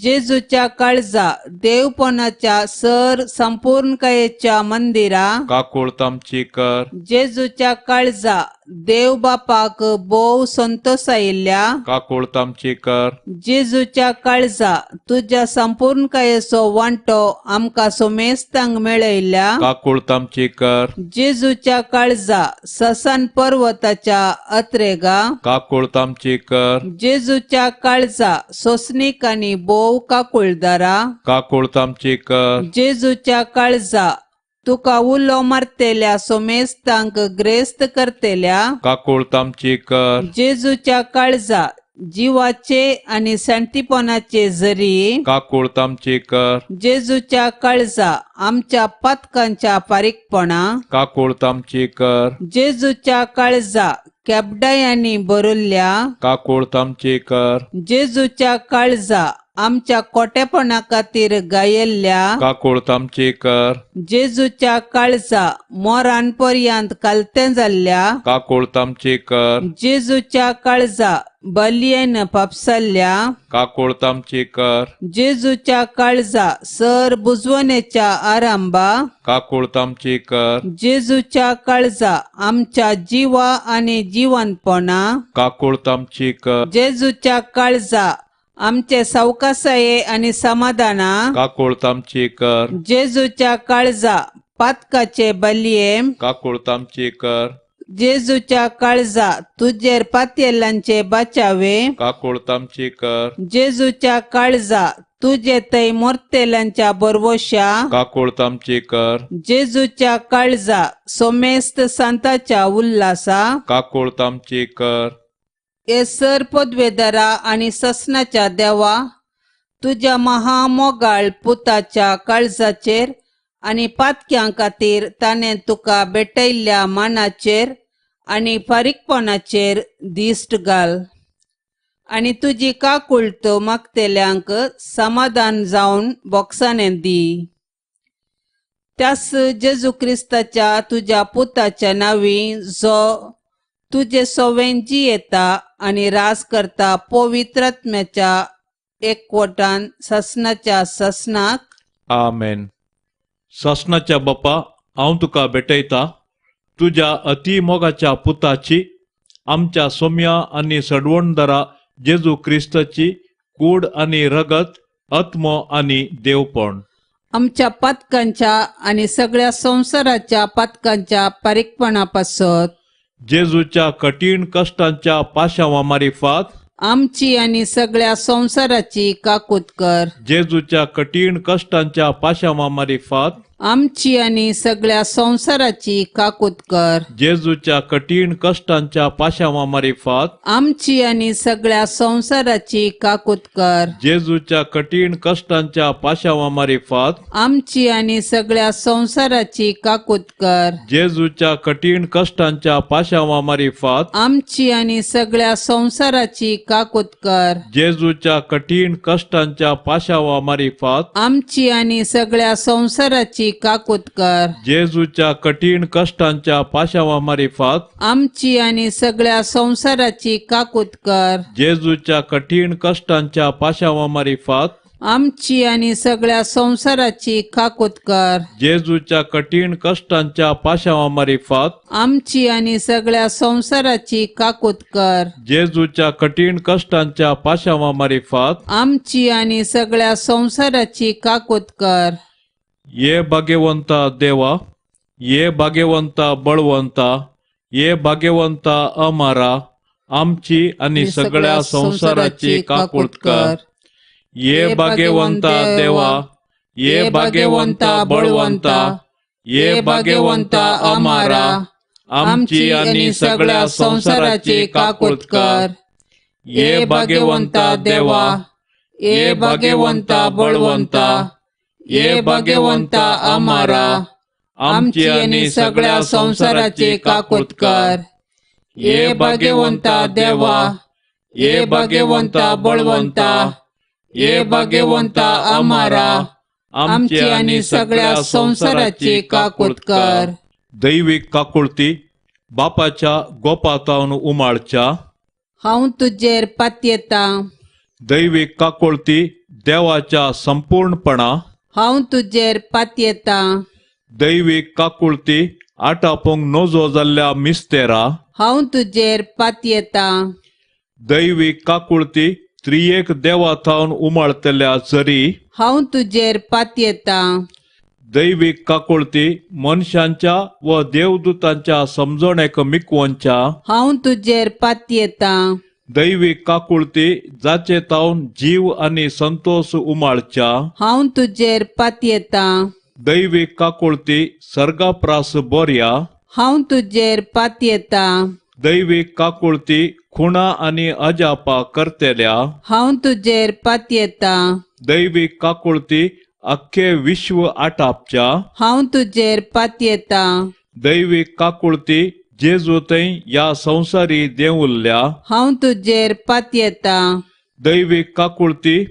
जेजूच्या काळजा देवपणाच्या सर संपूर्णकायेच्या मंदिरा काकुळत आमची कर. जेजूच्या काळजा देव बापाक भोव संतोसायिल्ल्या काकुळत आमची कर. जेजूच्या काळजा तुज्या संपूर्णकायेचो वांटो आमकां सोमेस्तांक मेळयल्ल्या काकुळत आमची कर. जेजूच्या काळजा ससान पर्वताच्या अत्रेगा काकुळत आमची कर. जेजूच्या काळजा सोसणीक आनी भोव काकुळदारा काकुळत आमची कर. जेजूच्या काळजा तुका उलो मारतेल्या सोमेस्तांक ग्रेस्त करतेल्या काकुळत आमची कर. जेजूच्या काळजा जिवाचे आणि शांतीपणाचे जरी काकुळत आमची कर. जेजूच्या काळजा आमच्या पातकांच्या फारीकपणा काकुळत आमची कर. जेजूच्या काळजा केबडायांनी भरिल्ल्या काकुळत आमची कर. जेजूच्या काळजा आमच्या कोटेपणा खातीर गायल्ल्या काकुळत आमची कर. जेजूच्या काळजा मोरान पर्यंत कालतें जाल्ल्या काकुळत आमची कर. जेजूच्या काळजा बलयेन पापसल्ल्या काकोळत आमची कर. जेजूच्या काळजा सर बुजवणेच्या आरंभा काकोळत आमची कर. जेजूच्या काळजा आमच्या जिवा आनी जिवनपणा काकोळत आमची कर. जेजूच्या काळजा आमचे सावकासाये आनी समाधाना काकोळत आमची कर. जेजूच्या काळजा पातकाचे बलये काकोळत आमची कर. जेजूच्या काळजा तुजेर पातयेल्यांचे बाचावे काकोळत आमची कर. जेजूच्या काळजा तुजे थंय मोरतेल्यांच्या बरवशा काकोळत आमची कर. जेजूच्या काळजा सोमेस्त सांताच्या उल्हासा काकोळत आमची कर. हे सर पदवेदारा आनी ससनाच्या देवा, तुज्या महामोगाळ पुताच्या काळजाचेर आनी पातक्यां खातीर ताणें तुका भेटयल्ल्या मानाचेर आनी फारीकपणाचेर दिश्ट घाल आनी तुजी काकुळट मागतेल्यांक समाधान जावन बोगसाणें दी. त्यास जेजू क्रिस्ताच्या तुज्या पुताच्या नांवी, जो तुजे सोवें जियेता आनी राज करता पवित्रात्म्याच्या एकवटान ससनाच्या ससनाक. आमेन. सासणाच्या बापा, हांव तुका भेटयता तुज्या अतिमोगाच्या पुताची, आमच्या सोम्या आनी सडवणदारा जेजू क्रिस्ताची कूड आनी रगत, आत्मो आनी देवपण, आमच्या पातकांच्या आनी सगळ्या संवसाराच्या पातकांच्या पारीकपणा पासत, जेजूच्या कठीण कश्टांच्या पाशांवा मारिफात, आमची आनी सगळ्या संवसाराची काकूत कर. जेजूच्या कठीण कश्टांच्या पाशांवा मारिफात, आमची आनी सगळ्या संवसाराची काकूत कर. जेजूच्या कठीण कश्टांच्या पाशांवा मारिफात, आमची आनी सगळ्या संवसाराची काकूत कर. जेजूच्या कठीण कश्टांच्या पाशांवा मारिफात, आमची आनी सगळ्या संवसाराची काकूत कर. जेजूच्या कठीण कश्टांच्या पाशांवा मारिफात, आमची आनी सगळ्या संवसाराची काकूत कर. जेजूच्या कठीण कश्टांच्या पाशांवा मारिफात, आमची आनी सगळ्या संवसाराची काकूत कर. जेजूच्या कठीण कश्टांच्या पाशांवा मारिफात, आमची आनी सगळ्या संवसाराची काकूत कर. जेजूच्या कठीण कश्टांच्या पाशांवा मारिफात, आमची आनी सगळ्या संवसाराची काकूत कर. जेजूच्या कठीण कश्टांच्या पाशांवा मारिफात, आमची आनी सगळ्या संवसाराची काकूत कर. जेजूच्या कठीण कश्टांच्या पाशांवा मारिफात, आमची आनी सगळ्या संवसाराची काकूत कर. ये भाग्यवंता देवा, ये भाग्यवंता बळवंता, ये भाग्यवंता अमारा, आमची आनी सगळ्या संवसाराची काकूत कर. ये भाग्यवंता देवा, ये भाग्यवंता बळवंता, ये भाग्यवंता अमारा, आमची आनी सगळ्या संवसाराची काकूत कर. ये भाग्यवंता देवा, ये भाग्यवंता बळवंता, ये भाग्यवंता अमारा, आमची आनी सगळ्या संवसाराची काकूत कर. ये भाग्यवंता देवा, ये भाग्यवंता बळवंता, ये भाग्यवंता अमारा, आमची आनी सगळ्या संवसाराची काकूत कर. दैवीक काकुळती बापाच्या गोपातावन उमाळच्या, हांव तुजेर पातयेतां. दैवीक काकुळती देवाच्या संपूर्णपणा, हांव तुजेर पातयेतां. दैवीक काकुळती आटापूंक नजो जाल्ल्या मिस्तेरा, हांव तुजेर पातयेतां. दैवीक काकुळती त्रियेक देवा थावन उमाळतल्या जरी, हांव तुजेर पातयेतां. दैवीक काकुळती मनशांच्या व देवदूतांच्या समजणेक मिकवनच्या, हांव तुजेर पातयेतां. दैवीक काकुळती जाचे तावन जीव आनी संतोष उमाळच्या, हांव तुजेर पातयेतां. दैवीक काकुळती सर्गाप्रास बोरया, हांव तुजेर पातयेतां. दैवीक काकुळती खुणा आनी अजापा करतेल्या, हांव तुजेर पातयेतां. दैवीक काकुळती अख्खे विश्व आटापच्या, हांव तुजेर पातयेतां. दैवीक काकुळती जेजू थंय ह्या संवसारी देंवुल्ल्या, हांव तुजेर पातयेतां. दैवीक काकुळती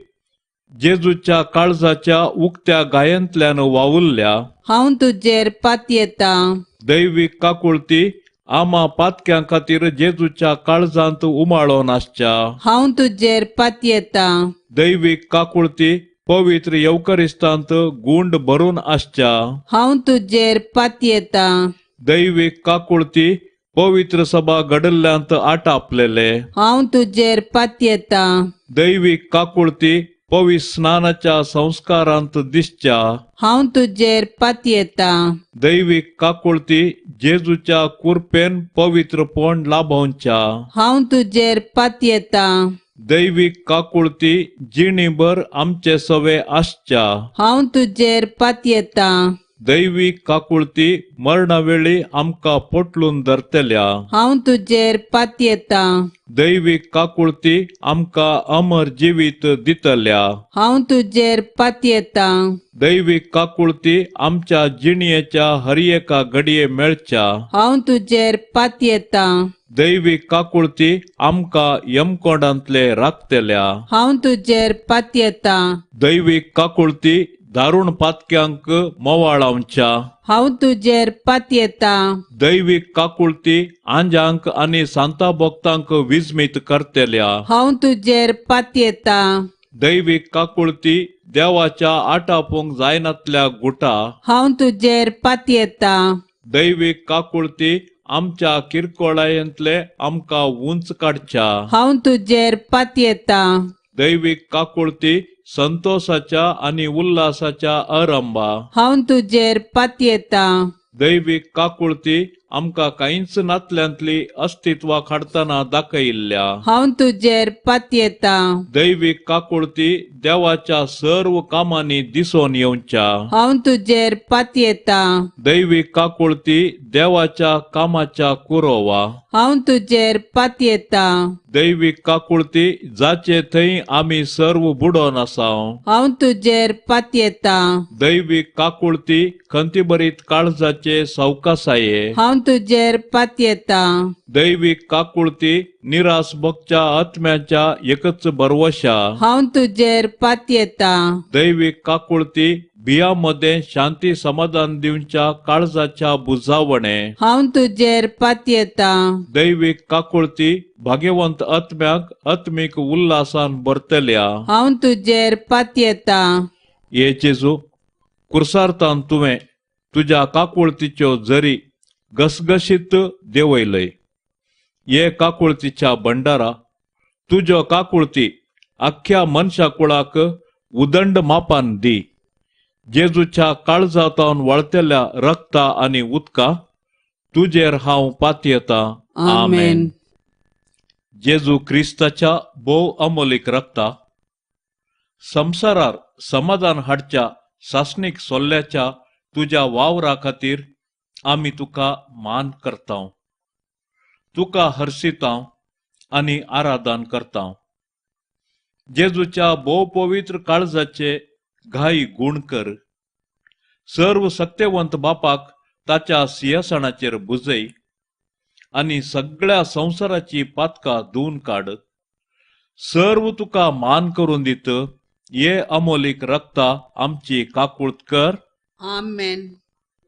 जेजूच्या काळजाच्या उक्त्या गायेंतल्यान वावुरल्या, हांव तुजेर पातयेतां. दैवीक काकुळती आमा पातक्यां खातीर जेजूच्या काळजांत उमाळोन आसच्या। हांव तुजेर पातयेतां। दैवीक काकुळती पवित्र येवकरिस्तांत गुंड भरून आसच्या। हांव तुजेर पातयेतां। दैवीक काकुळती पवित्र सभा घडल्ल्यांत आटापलेले। हांव तुजेर पातयेतां। दैवीक काकुळती पवित्र स्नानाच्या संस्कारांत दिसच्या। हांव तुजेर पातयेतां। दैवीक काकुळती जेजूच्या कुरपेन पवित्रपण लाभोवच्या। हांव तुजेर पातयेतां। दैवीक काकुळती जिणीभर आमचे सवे आसच्या। हांव तुजेर पातयेतां। दैवीक काकुळती मरणावेळी आमकां पोटलून धरतल्या। हांव तुजेर पातयेतां। दैवीक काकुळती आमकां अमर जिवीत दितल्या। हांव तुजेर पातयेतां। दैवीक काकुळती आमच्या जिणयेच्या हर एका घडये मेळच्या। हांव तुजेर पातयेतां। दैवीक काकुळती आमकां यमकोंडांतले राखतल्या। हांव तुजेर पातयेतां। दैवीक काकुळती दारुण पातक्यांक मोवाळावच्या। हांव तुजेर पातयेतां। दैवीक काकुळती आंजांक आनी सांता भक्तांक विस्मीत करतल्या। हांव तुजेर पातयेतां। दैवीक काकुळती देवाच्या आटापूंक जायनातल्या गुटा। हांव तुजेर पातयेतां। दैवीक काकुळती आमच्या किरकोळायेंतले आमकां उंच काडच्या। हांव तुजेर पातयेतां। दैवीक काकुळती संतोषाच्या आनी उल्हासाच्या आरंभा। हांव तुजेर पातयेतां। दैवीक काकुळती आमकां कांयच नातल्यांतली अस्तित्वा हाडटना दाखयिल्ल्या। हांव तुजेर पातयेतां। दैवीक काकुळती देवाच्या सर्व कामांनी दिसून येवच्या। हांव तुजेर पातयेतां। दैवीक काकुळती देवाच्या कामाच्या कुरोवा। हांव तुजेर पातयेतां। दैवीक काकुळती जाचे थंय आमी सर्व बुडोन आसाव। हांव तुजेर पातयेतां। दैवीक काकुळती खंतीभरीत काळजाचे सवकासाये। हांव तुजेर पातयेतां। दैवीक काकुळती निराश भोगच्या आत्म्याच्या एकच भरवशा। हांव तुजेर पातयेतां। दैवीक काकुळती बिया मदें शांती समाधान दिवच्या काळजाच्या बुजावणे। हांव तुजेर पातयेतां। दैवीक काकुळती भाग्यवंत आत्म्याक आत्मीक उल्हासान भरतल्या। हांव तुजेर पातयेतां। हे जेजू, कुर्सार्थान तुवें तुज्या काकुळतीच्यो जरी घसघशीत देंवयलय। हे काकुळतीच्या भंडारा, तुज्यो काकुळती आख्ख्या मनशा कुळाक उदंड मापान दी। जेजूच्या काळजांतावन वळतल्या रक्ता आनी उदका तुजेर हांव पातयेतां। आमेन। जेजू क्रिस्ताच्या भोव अमोलीक रक्ता संवसारार समाधान हाडच्या सासणीक सोल्ल्याच्या तुज्या वावरा खातीर आमी तुका मान करतांव, तुका हर्शितांव आनी आराधन करतांव। जेजूच्या भोव पवित्र काळजाचे घाई गूण कर। सर्व सत्यवंत बापाक ताच्या सिंहासनाचेर बुजय आनी सगळ्या संवसाराची पातकां धुवन काड। सर्व तुका मान करून दित हे अमोलीक रक्ता आमची काकूळत कर। आमेन।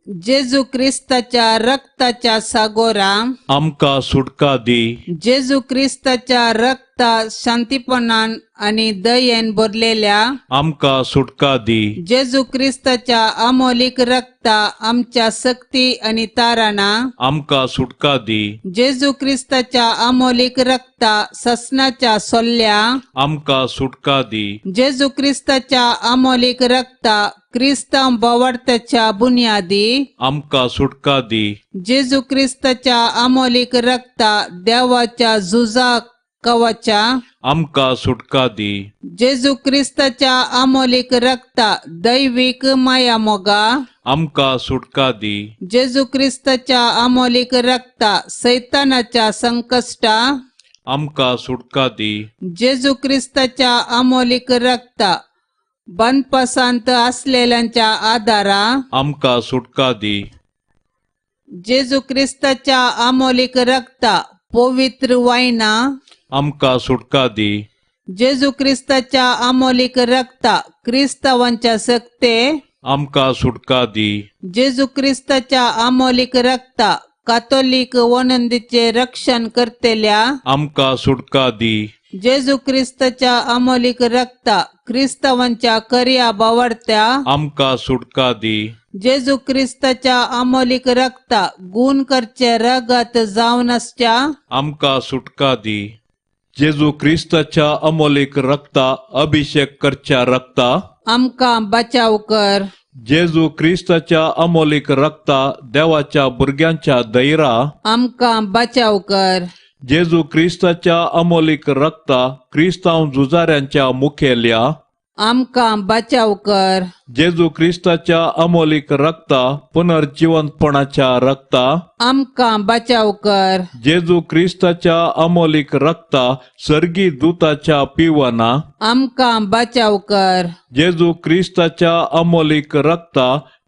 जेजू क्रिस्ताच्या रक्ताच्या सागोरा आमकां सुटका दी। जेजू क्रिस्ताच्या रक्ता शांतीपणान आनी दयेन भरलेल्या आमकां सुटका दी। जेजू क्रिस्ताच्या अमोलीक रक्ता आमच्या शक्ती आनी ताराणा आमकां सुटका दी। जेजू क्रिस्ताच्या अमोलीक रक्ता ससनाच्या सोल्ल्या आमकां सुटका दी। जेजू क्रिस्ताच्या अमोलीक रक्ता क्रिस्तांव बोवार्थाच्या बुन्यादी आमकां सुटका दी। जेजू क्रिस्ताच्या अमोलीक रक्ता देवाच्या झुजा कवाच्या आमकां सुटका दी। जेजू क्रिस्ताच्या अमोलीक रक्ता दैवीक माया मोगा आमकां सुटका दी। जेजू क्रिस्ताच्या अमोलीक रक्ता सैतानाच्या संकश्टा आमकां सुटका दी। जेजू क्रिस्ताच्या अमोलीक रक्ता बनपासांत असलेल्यांच्या आधारा आमकां सुटका दी। जेजू क्रिस्ताच्या अमोलीक रक्ता पवित्र वायना आमकां सुटका दी। जेजू क्रिस्ताच्या अमोलीक रक्ता क्रिस्तावांच्या सक्ते आमकां सुटका दी। जेजू क्रिस्ताच्या अमोलीक रक्ता कातोलीक वनंदीचें रक्षण करतेल्या आमकां सुटका दी. जेजू क्रिस्ताच्या अमोलीक रक्ता क्रिस्तावांच्या करया बावडत्या आमकां सुटका दी. जेजू क्रिस्ताच्या अमोलीक रक्ता गुण करचे रगत जावन आसच्या आमकां सुटका दी. जेजू क्रिस्ताच्या अमोलीक रक्ता अभिषेक करच्या रक्ता आमकां बचाव कर. जेजू क्रिस्ताच्या अमोलीक रक्ता देवाच्या भुरग्यांच्या दैरा आमकां बचाव कर. जेजू क्रिस्ताच्या अमोलीक रक्ता क्रिस्तांव झुजाऱ्यांच्या मुखेल्या आमकां बचाव कर. जेजू क्रिस्ताच्या अमोलीक रक्ता पुनर्जिवंतपणाच्या रक्ता आमकां बचाव कर. जेजू क्रिस्ताच्या अमोलीक रक्ता सर्गी दुताच्या पिवना आमकां बचाव कर. जेजू क्रिस्ताच्या अमोलीक रक्ता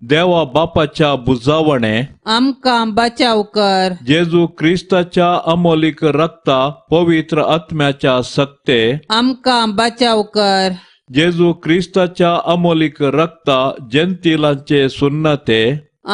देवा बापाच्या बुजावणे आमकां बचाव कर. जेजू क्रिस्ताच्या अमोलीक रक्ता पवित्र आत्म्याच्या सक्ते आमकां बचाव कर. जेजू क्रिस्ताच्या अमोलीक रक्ता जेंतिलांचे सुन्नते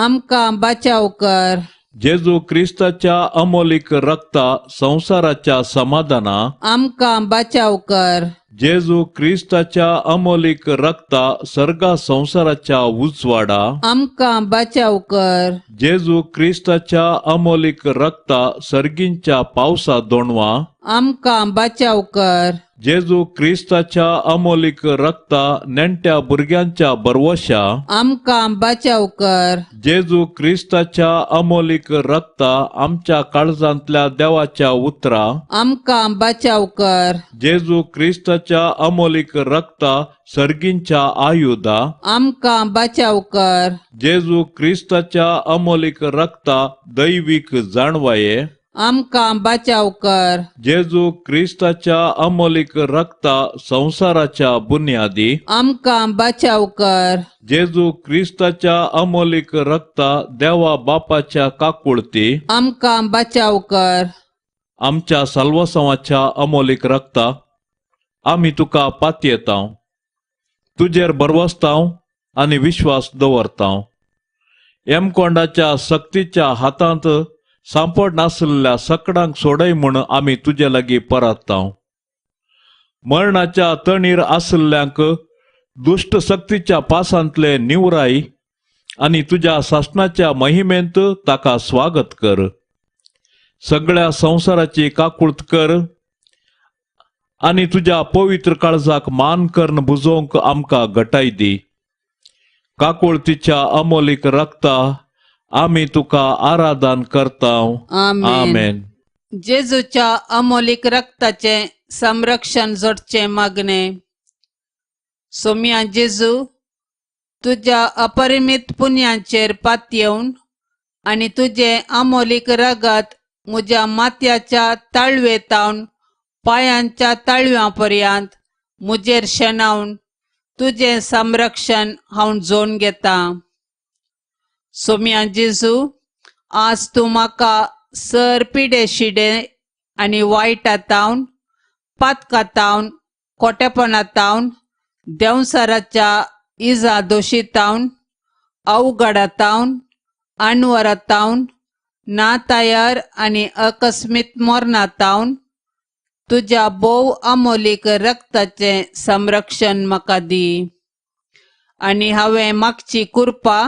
आमकां बचाव कर. जेजू क्रिस्ताच्या अमोलीक रक्ता संवसाराच्या समाधाना आमकां बचाव कर. जेजू क्रिस्ताच्या अमोलीक रक्ता सर्गा संवसाराच्या उजवाडा आमकां बचाव कर. जेजू क्रिस्ताच्या अमोलीक रक्ता सर्गींच्या पावसा दोणवा आमकां बचाव कर. जेजू क्रिस्ताच्या अमोलीक रक्ता नेणट्या भुरग्यांच्या बरवशा आमकां बचाव कर. जेजू क्रिस्ताच्या अमोलीक रक्ता आमच्या काळजांतल्या देवाच्या उतरा आमकां बचाव कर. जेजू क्रिस्ताच्या अमोलीक रक्ता सर्गींच्या आयुधा आमकां बचाव कर. जेजू क्रिस्ताच्या अमोलीक रक्ता दैवीक जाणवाये आमकां बचाव कर. जेजू क्रिस्ताच्या अमोलीक रक्ता संवसाराच्या बुन्यादी आमकां बचाव कर. जेजू क्रिस्ताच्या अमोलीक रक्ता देवा बापाच्या काकुळती आमकां बचाव कर. आमच्या साल्वासांवाच्या अमोलीक रक्ता आमी तुका पातयेतांव, तुजेर भरवसतांव आनी विश्वास दवरतांव. येमकोंडाच्या सक्तीच्या हातांत सांपड नासलेल्या सकडांक सोडय म्हूण आमी तुजे लागीं परततांव. मरणाच्या तणीर आसल्ल्यांक दुश्ट सक्तीच्या पासांतले निवराय आनी तुज्या सासणाच्या महिमेंत ताका स्वागत कर. सगळ्या संवसाराची काकूळत कर आनी तुज्या पवित्र काळजाक मान करून बुजोवंक आमकां गटाय दी. काकुळतीच्या अमोलीक रक्ता आमी तुका आराधन करतांव. आमेन. आमेन. जेजूच्या अमोलीक रक्ताचें संरक्षण जोडचें मागणें. सोम्या जेजू, तुज्या अपरिमीत पुण्याचेर पातयेवन आनी तुजें अमोलीक रगत म्हज्या माथ्याच्या ताळवेतावन पांयांच्या ताळव्यां पर्यंत म्हजेर शेणावन तुजें संरक्षण हांव जोडून घेतां. सोम्या जेजू, आज तूं म्हाका सर पिडे शिडे आनी वायटातावन पातकातावन खोटेपणातावन देंवसाराच्या इजा दोशीतावन अवघडातावन अणवरातावन नातायार आनी अकस्मीत मरणातावन तुज्या भोव अमोलीक रक्ताचें संरक्षण म्हाका दी. आनी हांवें मागची कृपा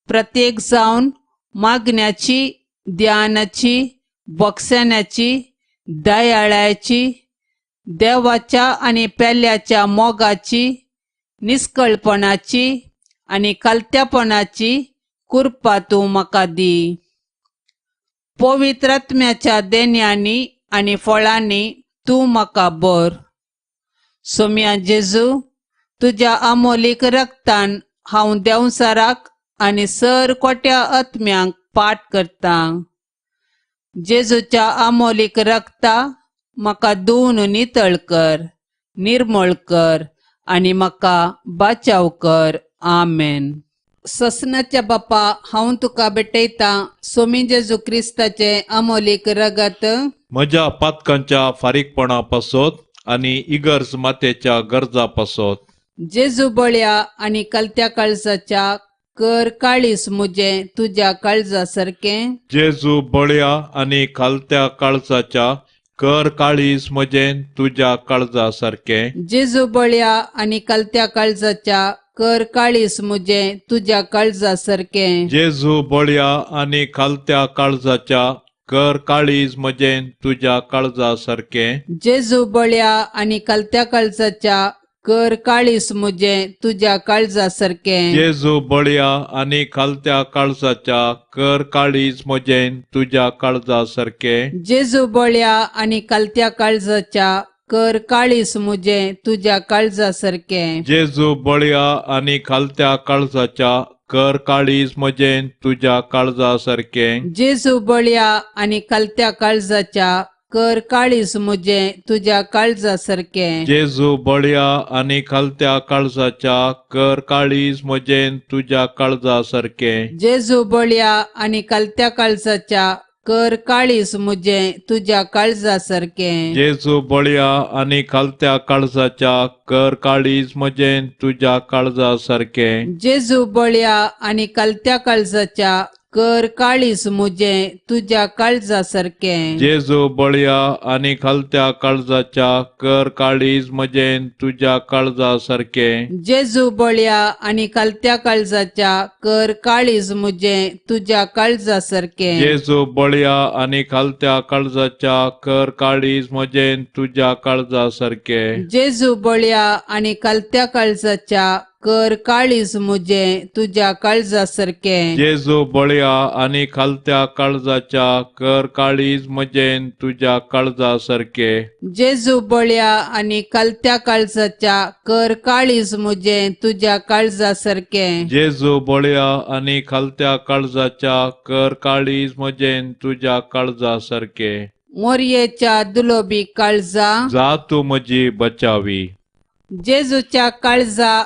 प्रत्येक जावन मागण्याची, ध्यानाची, बक्षण्याची, दयाळाची, देवाच्या आनी पेल्याच्या मोगाची, निस्कळपणाची आनी कलत्यापणाची कृपा तूं म्हाका दी. पवित्र आत्म्याच्या देण्यांनी आनी फळांनी तूं म्हाका बर. सोम्या जेजू, तुज्या अमोलीक रक्तान हांव देंवसाराक आनी सर कोट्या आत्म्यांक पाठ करतां. जेजूच्या अमोलीक रक्ता म्हाका धुवन नितळ कर, निर्मळ कर आनी म्हाका बचाव कर. आमेन. ससनाच्या बापा, हांव तुका भेटयतां सोमी जेजू क्रिस्ताचें अमोलीक रगत म्हज्या पातकांच्या फारीकपणा पासत आनी इगर्ज मातेच्या गरजा पासत जेजू बळ्या आनी कलत्या काळजाच्या कर काळीस मुजें तुज्या काळजा सारकें. जेजू बळया आनी खालत्या काळजाच्या कर काळीज म्हजें तुज्या काळजा सारकें. जेजू बळया आनी खालत्या काळजाच्या कर काळीस मुजें तुज्या काळजा सारकें. जेजू बळया आनी खालत्या काळजाच्या कर काळीज म्हजें तुज्या काळजा सारकें. जेजू बळया आनी खालत्या काळजाच्या कर काळीस मुजें तुज्या काळजा सारकें. जेजू बळया आनी खालत्या काळजाच्या कर काळीज म्हजें तुज्या काळजा सारकें. जेजू बळया आनी खालत्या काळजाच्या कर काळीस मुजें तुज्या काळजा सारकें. जेजू बळया आनी खालत्या काळजाच्या कर काळीज म्हजें तुज्या काळजा सारकें. जेजू बळया आनी खालत्या काळजाच्या कर काळीस मुजें तुज्या काळजा सारकें. जेजू बळया आनी खालत्या काळजाच्या कर काळीज म्हजें तुज्या काळजा सारकें. जेजू बळया आनी खालत्या काळजाच्या कर काळीस मुजें तुज्या काळजा सारकें. जेजू बळया आनी खालत्या काळजाच्या कर काळीज म्हजें तुज्या काळजा सारकें. जेजू बळया आनी खालत्या काळजाच्या कर काळीस मुजें तुज्या काळजा सारकें. जेजू बळया आनी खालत्या काळजाच्या कर काळीज म्हजें तुज्या काळजा सारकें. जेजू बळया आनी खालत्या काळजाच्या कर काळीज मुजें तुज्या काळजा सारकें. जेजू बळया आनी खालत्या काळजाच्या कर काळीज म्हजें तुज्या काळजा सारकें. जेजू बळया आनी खालत्या काळजाच्या कर काळीज मुजें तुज्या काळजा सारकें. जेजू बळया आनी खालत्या काळजाच्या कर काळीज म्हजें तुज्या काळजा सारकें. जेजू बळया आनी खालत्या काळजाच्या कर काळीज मुजें तुज्या काळजा सारकें. जेजू बळया आनी खालत्या काळजाच्या कर काळीज म्हजें तुज्या काळजा सारकें. मोरयेच्या दुलोबी काळजा जा तूं म्हजी बचावी. जेजूच्या काळजा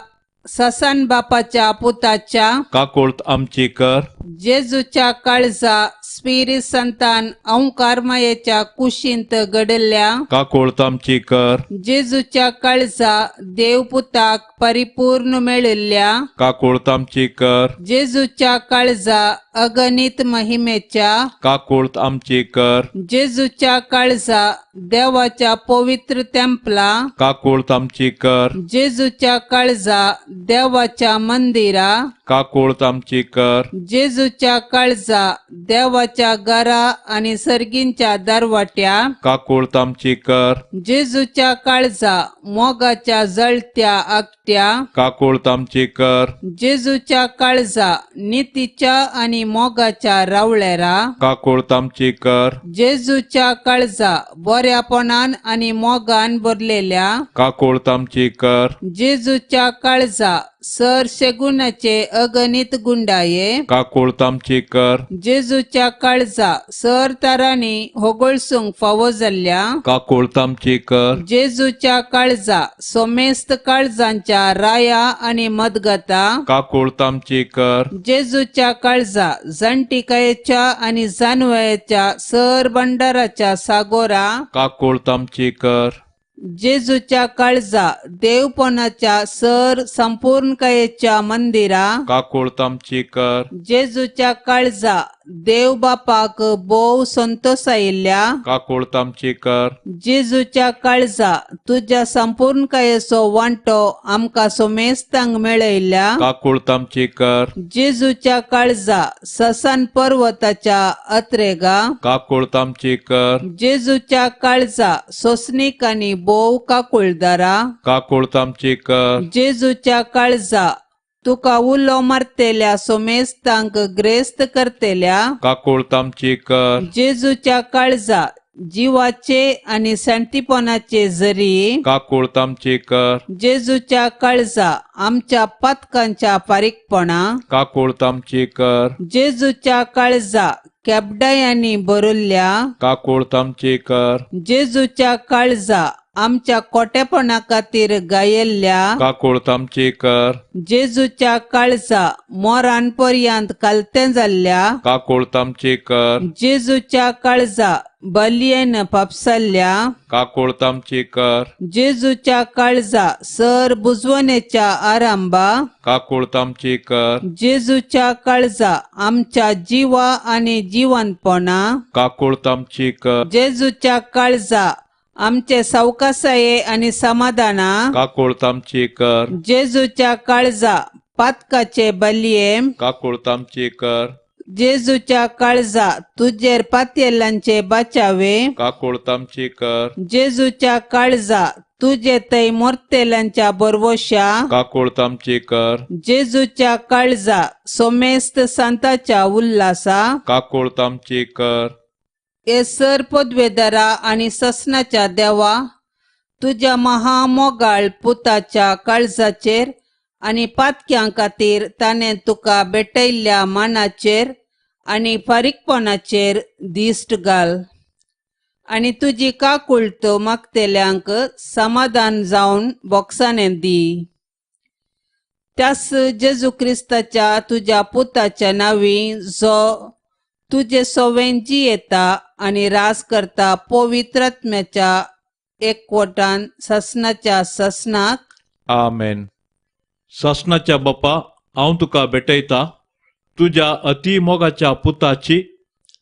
ससान बापाच्या पुताच्या काकुळत आमची कर. जेजूच्या काळजा स्पिरीत संतान अंकारमायेच्या कुशींत घडल्या काकुळत आमची कर. जेजूच्या काळजा देवपुताक परिपूर्ण मेळिल्ल्या काकुळत आमची कर. जेजूच्या काळजा अगणित महिमेच्या काकुळत आमची कर. जेजूच्या काळजा देवाच्या पवित्र तेंपला काकुळत आमची कर. जेजूच्या काळजा देवाच्या मंदिरा काकुळत आमची कर. जेजूच्या काळजा देवाच्या घरा आनी सर्गींच्या दरवाट्या काकुळत आमची कर. जेजूच्या काळजा मोगाच्या जळत्या आगट्या काकुळत आमची कर. जेजूच्या काळजा नितीच्या आनी मोगाच्या रावळेरा काकुळत आमची कर. जेजूच्या काळजा बऱ्यापणान आनी मोगान भरलेल्या काकुळत आमची कर. जेजूच्या काळजा सर शेगुणाचे अगणित गुंडाये काकुळत आमची कर. जेजूच्या काळजा सर तरांनी होगळसूंक फावो जाल्ल्या काकुळत आमची कर. जेजूच्या काळजा सोमेस्त काळजांच्या राया आनी मदगता काकुळत आमची कर. जेजूच्या काळजा जाणटिकायेच्या आनी जानवयाच्या सर भंडाराच्या सागोरा काकुळत आमची कर. जेजूच्या काळजा देवपणाच्या सर संपूर्णकायेच्या मंदिरा काकुळत आमची कर. जेजूच्या काळजा देव बापाक भोव संतोष आयिल्ल्या काकुळत आमची कर. जेजूच्या काळजा तुज्या संपूर्णकायेचो वांटो आमकां सोमेस्तांक मेळयल्ल्या काकुळत आमची कर. जेजूच्या काळजा ससान पर्वताच्या अत्रेगा काकुळत आमची कर. जेजूच्या काळजा सोसणीक आनी भोव काकुळदारा काकुळत आमची कर. जेजूच्या काळजा तुका उलो मारतेल्या सोमेस्तांक ग्रेस्त करतेल्या काकुळत आमची कर. जेजूच्या काळजा जिवाचे आनी शांतीपणाचे जरी काकुळत आमची कर. जेजूच्या काळजा आमच्या पातकांच्या फारीकपणा काकुळत आमची कर. जेजूच्या काळजा केबडायांनी भरिल्ल्या काकुळत आमची कर. जेजूच्या काळजा आमच्या कोटेपणा खातीर गायल्ल्या, काकूळत आमची कर. जेजूच्या काळजा मोरान पर्यंत कालतें जाल्ल्या, काकूळत आमची कर. जेजूच्या काळजा बलयेन फापसल्ल्या, काकूळत आमची कर. जेजूच्या काळजा सर बुजवणेच्या आरंभा, काकूळत आमची कर. जेजूच्या काळजा आमच्या जिवा आनी जिवनपणा, काकूळत आमची कर. जेजूच्या काळजा आमचे सावकासाये आनी समाधाना, काकूळत आमची कर. जेजूच्या काळजा पातकाचे बलये, काकूळत आमची कर. जेजूच्या काळजा तुजेर पातयेल्यांचे बाचावे, काकूळत आमची कर. जेजूच्या काळजा तुजे थंय मोरतेल्यांच्या बरवशा, काकूळत आमची कर. जेजूच्या काळजा सोमेस्त सांताच्या उल्हासा, काकूळत आमची कर. हे सर पदवेदारा आनी ससनाच्या देवा, तुज्या महामोगाळ पुताच्या काळजाचेर आनी पातक्यां खातीर ताणें तुका भेटयल्ल्या मानाचेर आनी फारीकपणाचेर दिश्ट घाल आनी तुजी काकुळट मागतेल्यांक समाधान जावन बोगसाणें दी. त्यास जेजू क्रिस्ताच्या तुज्या पुताच्या नांवी, जो तुजे सोवें जियेता आनी राज करता पवित्रात्म्याच्या एकवटान ससनाच्या ससनाक. आमेन. सासणाच्या बापा, हांव तुका भेटयता तुज्या अतिमोगाच्या पुताची,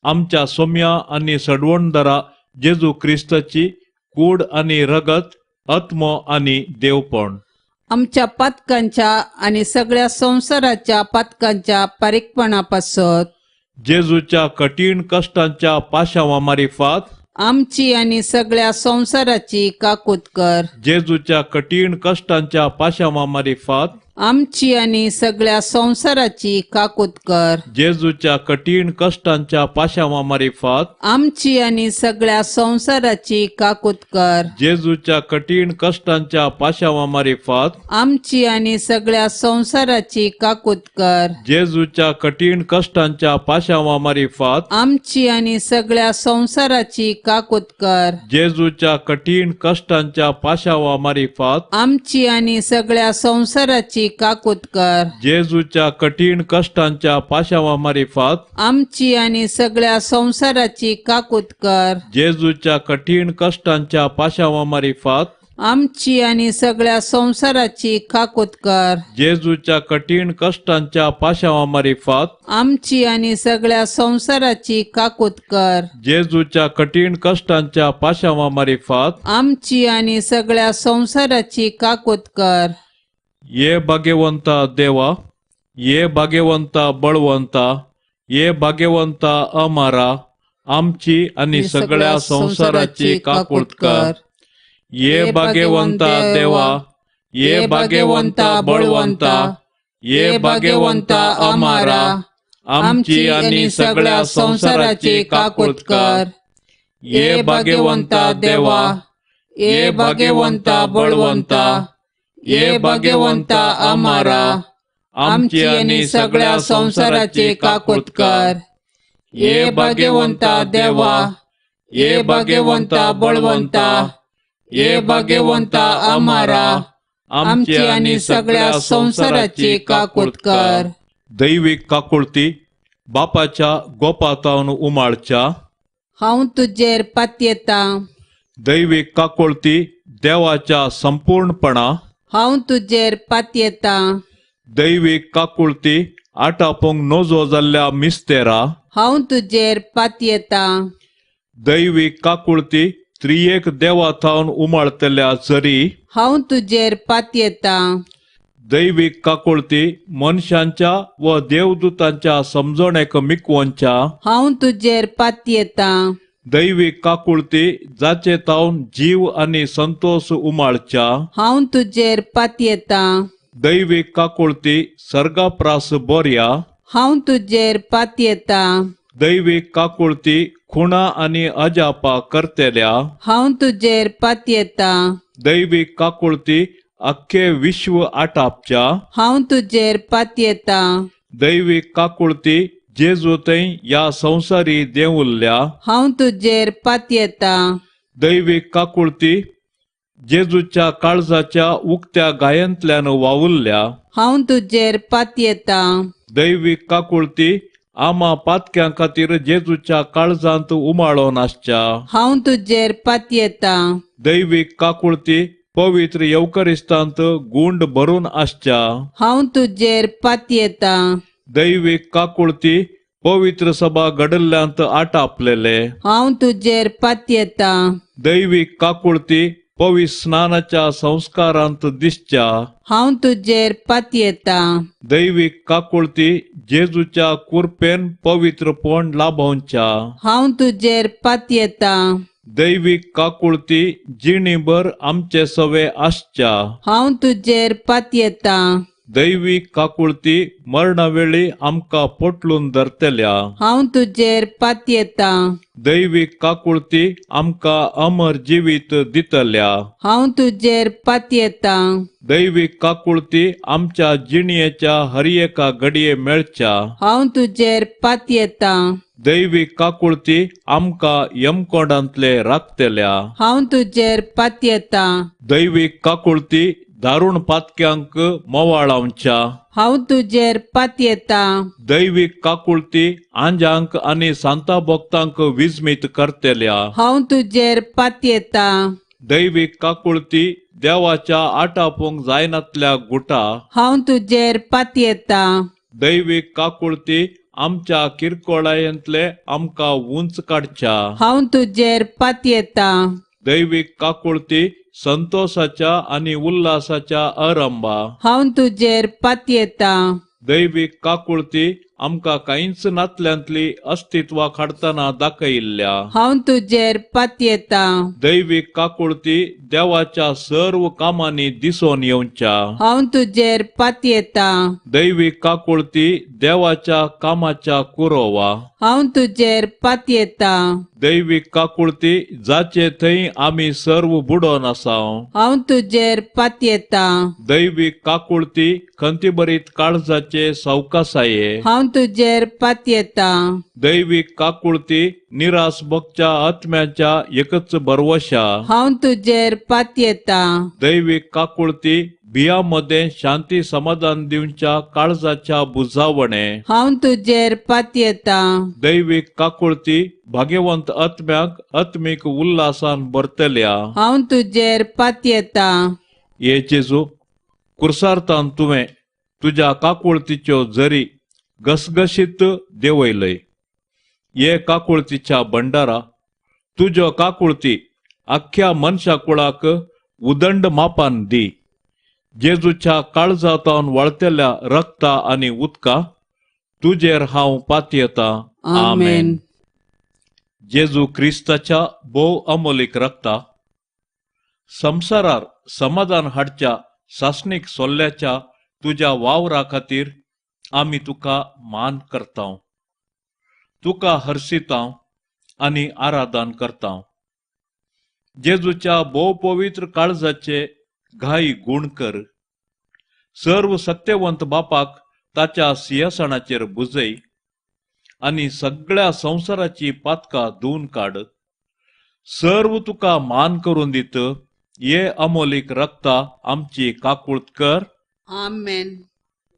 आमच्या सोम्या आनी सडवणदारा जेजू क्रिस्ताची कूड आनी रगत, आत्मो आनी देवपण, आमच्या पातकांच्या आनी सगळ्या संवसाराच्या पातकांच्या पारीकपणा पासत, जेजूच्या कठीण कश्टांच्या पाशावा मारिफात, आमची आनी सगळ्या संवसाराची काकूत कर. जेजूच्या कठीण कश्टांच्या पाशावा मारिफात, आमची आनी सगळ्या संवसाराची काकूत कर. जेजूच्या कठीण कश्टांच्या पाशावा मारिफात, आमची आनी सगळ्या संवसाराची काकूत कर. जेजूच्या कठीण कश्टांच्या पाशावा मारिफात, आमची आनी सगळ्या संवसाराची काकूत कर. जेजूच्या कठीण कश्टांच्या पाशावा मारिफात, आमची आनी सगळ्या संवसाराची काकूत कर. जेजूच्या कठीण कश्टांच्या पाशावा मारिफात, आमची आनी सगळ्या संवसाराची काकूत कर. जेजूच्या कठीण कश्टांच्या पाशावा मारिफात, आमची आनी सगळ्या संवसाराची काकूत कर. जेजूच्या कठीण कश्टांच्या पाशावा मारिफात, आमची आनी सगळ्या संवसाराची काकूत कर. जेजूच्या कठीण कश्टांच्या पाशावा मारिफात, आमची आनी सगळ्या संवसाराची काकूत कर. जेजूच्या कठीण कश्टांच्या पाशावा मारिफात, आमची आनी सगळ्या संवसाराची काकूत कर. ये भाग्यवंता देवा, ये भाग्यवंता बळवंता, ये भाग्यवंता अमारा, आमची आनी सगळ्या संवसाराची काकूत कर. ये भाग्यवंता देवा, ये भाग्यवंता बळवंता, ये भाग्यवंता अमारा, आमची आनी सगळ्या संवसाराची काकूत कर. ये भाग्यवंता देवा, ये भाग्यवंता बळवंता, ये भाग्यवंता अमारा, आमची आनी सगळ्या संवसाराची काकूत कर. ये भाग्यवंता देवा, ये भाग्यवंता बळवंता, ये भाग्यवंता अमारा, आमची आनी सगळ्या संवसाराची काकूत कर. दैवीक काकुळती बापाच्या गोपातावन उमाळच्या, हांव तुजेर पातयेतां. दैवीक काकुळती देवाच्या संपूर्णपणा, हांव तुजेर पातयेतां. दैवीक काकुळती आटापूंक नजो जाल्ल्या मिस्तेरा, हांव तुजेर पातयेतां. दैवीक काकुळती त्रियेक देवा थावन उमाळतल्या जरी, हांव तुजेर पातयेतां. दैवीक काकुळती मनशांच्या व देवदूतांच्या समजणेक मिकवनच्या, हांव तुजेर पातयेतां. दैवीक काकुळती जाचे तावन जीव आनी संतोष उमाळच्या, हांव तुजेर पातयेतां. दैवीक काकुळती सर्गाप्रास बोरया, हांव तुजेर पातयेतां. दैवीक काकुळती खुणा आनी अजापा करतेल्या, हांव तुजेर पातयेतां. दैवीक काकुळती अख्खे विश्व आटापच्या, हांव तुजेर पातयेतां. दैवीक काकुळती जेजू थंय ह्या संवसारी देंवुल्ल्या, हांव तुजेर पातयेतां. दैवीक काकुळती जेजूच्या काळजाच्या उक्त्या गायेंतल्यान वावुरल्या। हांव तुजेर पातयेतां। दैवीक काकुळती आमा पातक्यां खातीर जेजूच्या काळजांत उमाळोन आसच्या। हांव तुजेर पातयेतां। दैवीक काकुळती पवित्र येवकरिस्तांत गुंड भरून आसच्या। हांव तुजेर पातयेतां। दैवीक काकुळती पवित्र सभा घडल्ल्यांत आटापलेले। हांव तुजेर पातयेतां। दैवीक काकुळती पवित्र स्नानाच्या संस्कारांत दिसच्या। हांव तुजेर पातयेतां। दैवीक काकुळती जेजूच्या कुरपेन पवित्रपण लाभोवच्या। हांव तुजेर पातयेतां। दैवीक काकुळती जिणीभर आमचे सवे आसच्या। हांव तुजेर पातयेतां। दैवीक काकुळती मरणावेळी आमकां पोटलून धरतल्या। हांव तुजेर पातयेतां। दैवीक काकुळती आमकां अमर जिवीत दितल्या। हांव तुजेर पातयेतां। दैवीक काकुळती आमच्या जिणयेच्या हर एका घडये मेळच्या। हांव तुजेर पातयेतां। दैवीक काकुळती आमकां यमकोंडांतले राखतल्या। हांव तुजेर पातयेतां। दैवीक काकुळती दारुण पातक्यांक मोवाळावच्या। हांव तुजेर पातयेतां। दैवीक काकुळती आंजांक आनी सांता भक्तांक विस्मीत करतल्या। हांव तुजेर पातयेतां। दैवीक काकुळती देवाच्या आटापूंक जायनातल्या गुटा। हांव तुजेर पातयेतां। दैवीक काकुळती आमच्या किरकोळायेंतले आमकां उंच काडच्या। हांव तुजेर पातयेतां। दैवीक काकुळती संतोषाच्या आनी उल्हासाच्या आरंभा। हांव तुजेर पातयेतां। दैवीक काकुळती आमकां कांयच नातल्यांतली अस्तित्वा हाडटना दाखयिल्ल्या। हांव तुजेर पातयेतां। दैवीक काकुळती देवाच्या सर्व कामांनी दिसून येवच्या। हांव तुजेर पातयेतां। दैवीक काकुळती देवाच्या कामाच्या कुरोवा। हांव तुजेर पातयेतां। दैवीक काकुळती जाचे थंय आमी सर्व बुडोन आसाव। हांव तुजेर पातयेतां। दैवीक काकुळती खंतीभरीत काळजाचे सावकासाये। हांव तुजेर पातयेतां। दैवीक काकुळती निराश भोगच्या आत्म्याच्या एकच भरवशा। हांव तुजेर पातयेतां। दैवीक काकुळती बिया मदें शांती समाधान दिवच्या काळजाच्या बुजावणे। हांव तुजेर पातयेतां। दैवीक काकुळती भाग्यवंत आत्म्याक आत्मीक उल्हासान भरतल्या। हांव तुजेर पातयेतां। हे जेजू, कुर्सार्थान तुवें तुज्या काकुळतीच्यो जरी घसघशीत देंवयलय। हे काकुळतीच्या भंडारा, तुज्यो काकुळती आख्ख्या मनशा कुळाक उदंड मापान दी। जेजूच्या काळजांतावन वळतल्या रक्ता आनी उदका तुजेर हांव पातयेतां। आमेन। जेजू क्रिस्ताच्या भोव अमोलीक रक्ता संवसारार समाधान हाडच्या सासणीक सोल्ल्याच्या तुज्या वावरा खातीर आमी तुका मान करतांव, तुका हर्शितांव आनी आराधन करतांव। जेजूच्या भोव पवित्र काळजाचे घाई गूण कर। सर्व सत्यवंत बापाक ताच्या सिंहासनाचेर बुजय आनी सगळ्या संवसाराची पातकां धुवन काड। सर्व तुका मान करून दित हे अमोलीक रक्ता आमची काकूळत कर। आमेन।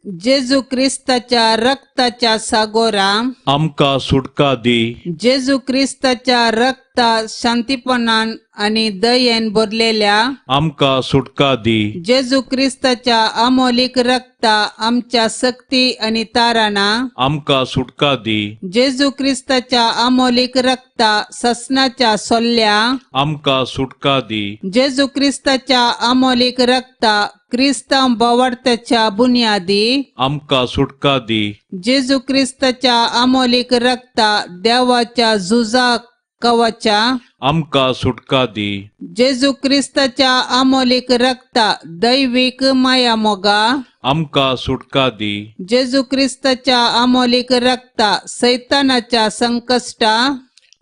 जेजू क्रिस्ताच्या रक्ताच्या सागोरा आमकां सुटका दी। जेजू क्रिस्ताच्या रक्ता शांतीपणान आनी दयेन भरलेल्या आमकां सुटका दी। जेजू क्रिस्ताच्या अमोलीक रक्ता आमच्या शक्ती आनी ताराणा आमकां सुटका दी। जेजू क्रिस्ताच्या अमोलीक रक्ता ससनाच्या सोल्ल्या आमकां सुटका दी। जेजू क्रिस्ताच्या अमोलीक रक्ता क्रिस्तांव बोवार्त्याच्या बुन्यादी आमकां सुटका दी। जेजू क्रिस्ताच्या अमोलीक रक्ता देवाच्या झुजा कवाच्या आमकां सुटका दी। जेजू क्रिस्ताच्या अमोलीक रक्ता दैवीक माया मोगा आमकां सुटका दी। जेजू क्रिस्ताच्या अमोलीक रक्ता सैतानाच्या संकश्टा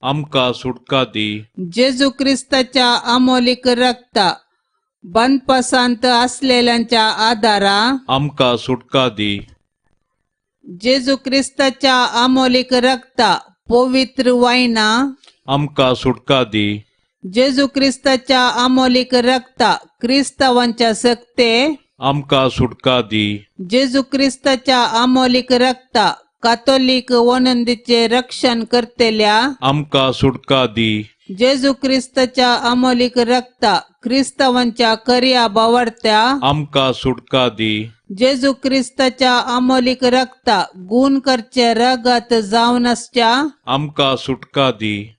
आमकां सुटका दी। जेजू क्रिस्ताच्या अमोलीक रक्ता बनपासांत असलेल्यांच्या आधारा आमकां सुटका दी। जेजू क्रिस्ताच्या अमोलीक रक्ता पवित्र वायना आमकां सुटका दी। जेजू क्रिस्ताच्या आमोलीक रक्ता क्रिस्तावांच्या सक्ते आमकां सुटका दी. जेजू क्रिस्ताच्या आमोलीक रक्ता कातोलीक वनंदीचे रक्षण करतेल्या आमकां सुटका दी. जेजू क्रिस्ताच्या अमोलीक रक्ता क्रिस्तावांच्या करया बावडत्या आमकां सुटका दी. जेजू क्रिस्ताच्या अमोलीक रक्ता गुण करचे रगत जावन आसच्या आमकां सुटका दी.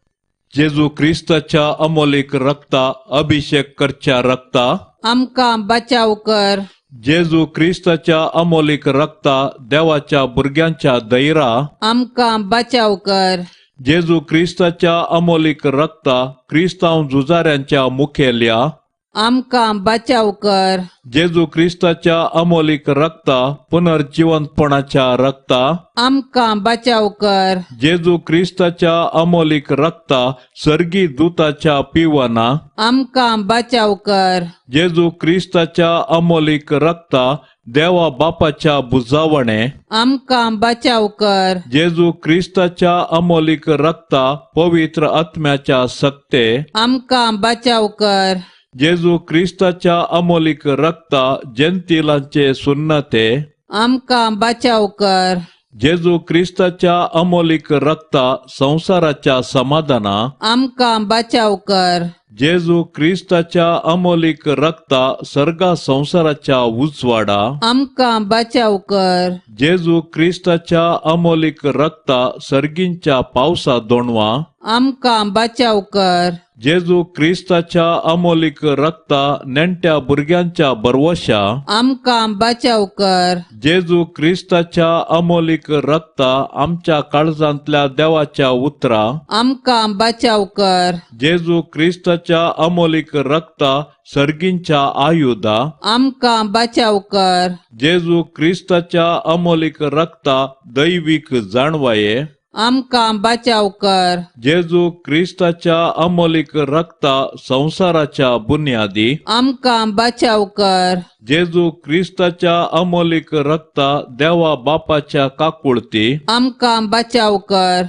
जेजू क्रिस्ताच्या अमोलीक रक्ता अभिषेक करच्या रक्ता आमकां बचाव कर. जेजू क्रिस्ताच्या अमोलीक रक्ता देवाच्या भुरग्यांच्या दैरा आमकां बचाव कर. जेजू क्रिस्ताच्या अमोलीक रक्ता क्रिस्तांव झुजाऱ्यांच्या मुखेल्या आमकां बचाव कर. जेजू क्रिस्ताच्या अमोलीक रक्ता पुनर्जिवंतपणाच्या रक्ता आमकां बचाव कर. जेजू क्रिस्ताच्या अमोलीक रक्ता सर्गी दुताच्या पिवना आमकां बचाव कर. जेजू क्रिस्ताच्या अमोलीक रक्ता देवा बापाच्या बुजावणे आमकां बचाव कर. जेजू क्रिस्ताच्या अमोलीक रक्ता पवित्र आत्म्याच्या सक्ते आमकां बचाव कर. जेजू क्रिस्ताच्या अमोलीक रक्ता जेंतिलांचे सुन्नते आमकां बचाव कर. जेजू क्रिस्ताच्या अमोलीक रक्ता संवसाराच्या समाधाना आमकां बचाव कर. जेजू क्रिस्ताच्या अमोलीक रक्ता सर्गा संवसाराच्या उजवाडा आमकां बचाव कर. जेजू क्रिस्ताच्या अमोलीक रक्ता सर्गींच्या पावसा दोणवा आमकां बचाव कर. जेजू क्रिस्ताच्या अमोलीक रक्ता नेणट्या भुरग्यांच्या बरवशा आमकां बचाव कर. जेजू क्रिस्ताच्या अमोलीक रक्ता आमच्या काळजांतल्या देवाच्या उतरा आमकां बचाव कर. जेजू क्रिस्ताच्या अमोलीक रक्ता सर्गींच्या आयुधा आमकां बचाव कर. जेजू क्रिस्ताच्या अमोलीक रक्ता दैवीक जाणवाये आमकां बचाव कर. जेजू क्रिस्ताच्या अमोलीक रक्ता संवसाराच्या बुन्यादी आमकां बचाव कर. जेजू क्रिस्ताच्या अमोलीक रक्ता देवा बापाच्या काकुळती आमकां बचाव कर.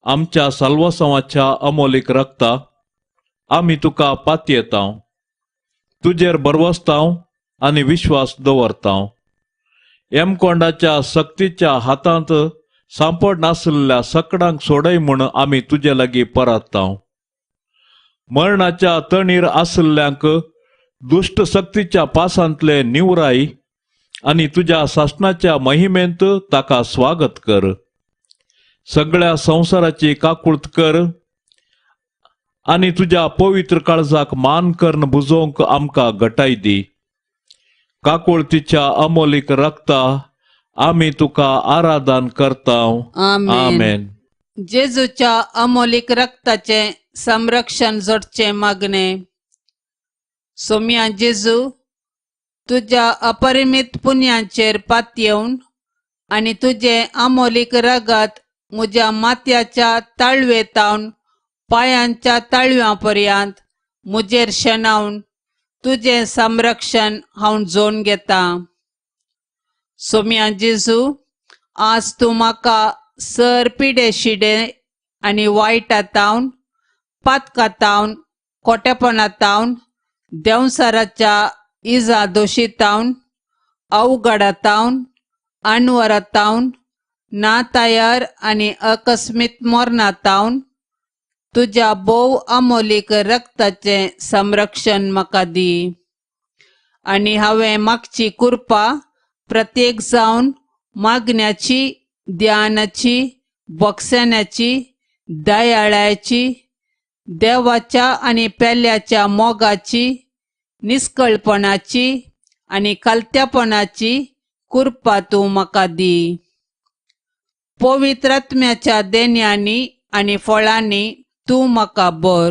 आमच्या साल्वासांवाच्या अमोलीक रक्ता आमी तुका पातयेतांव, तुजेर बरवसतांव आनी विश्वास दवरतांव. येमकोंडाच्या सक्तीच्या हातांत सांपड नासलेल्या सकडांक सोडय म्हूण आमी तुजे लागीं परततांव. मरणाच्या तणीर आसल्ल्यांक दुश्ट सक्तीच्या पासांतले निवराय आनी तुज्या सासणाच्या महिमेंत ताका स्वागत कर. सगळ्या संवसाराची काकूळत कर आनी तुज्या पवित्र काळजाक मान करून बुजोवंक आमकां गटाय दी. काकुळतीच्या अमोलीक रक्ता आमी तुका आराधन करतांव. आमेन. आमेन. जेजूच्या अमोलीक रक्ताचें संरक्षण जोडचें मागणें. सोम्या जेजू, तुज्या अपरिमीत पुण्याचेर पातयेवन आनी तुजें अमोलीक रगत म्हज्या माथ्याच्या ताळवेतावन पांयांच्या ताळव्या पर्यंत म्हजेर शेणावन तुजें संरक्षण हांव जोडून घेतां. सोम्या जेजू, आज तूं म्हाका सर पिडे शिडे आनी वायटातावन पातकातावन खोटेपणातावन देंवसाराच्या इजा दोशीतावन अवघडातावन अणवरातावन नातायार आनी अकस्मीत मरणातावन तुज्या भोव अमोलीक रक्ताचें संरक्षण म्हाका दी. आनी हांवें मागची कृपा प्रत्येक जावन मागण्याची, ध्यानाची, बोगसण्याची, दयाळाची, देवाच्या आनी पेल्याच्या मोगाची, निस्कळपणाची आनी कलत्यापणाची कृपा तूं म्हाका दी. पवित्र आत्म्याच्या देण्यांनी आनी फळांनी तूं म्हाका बर.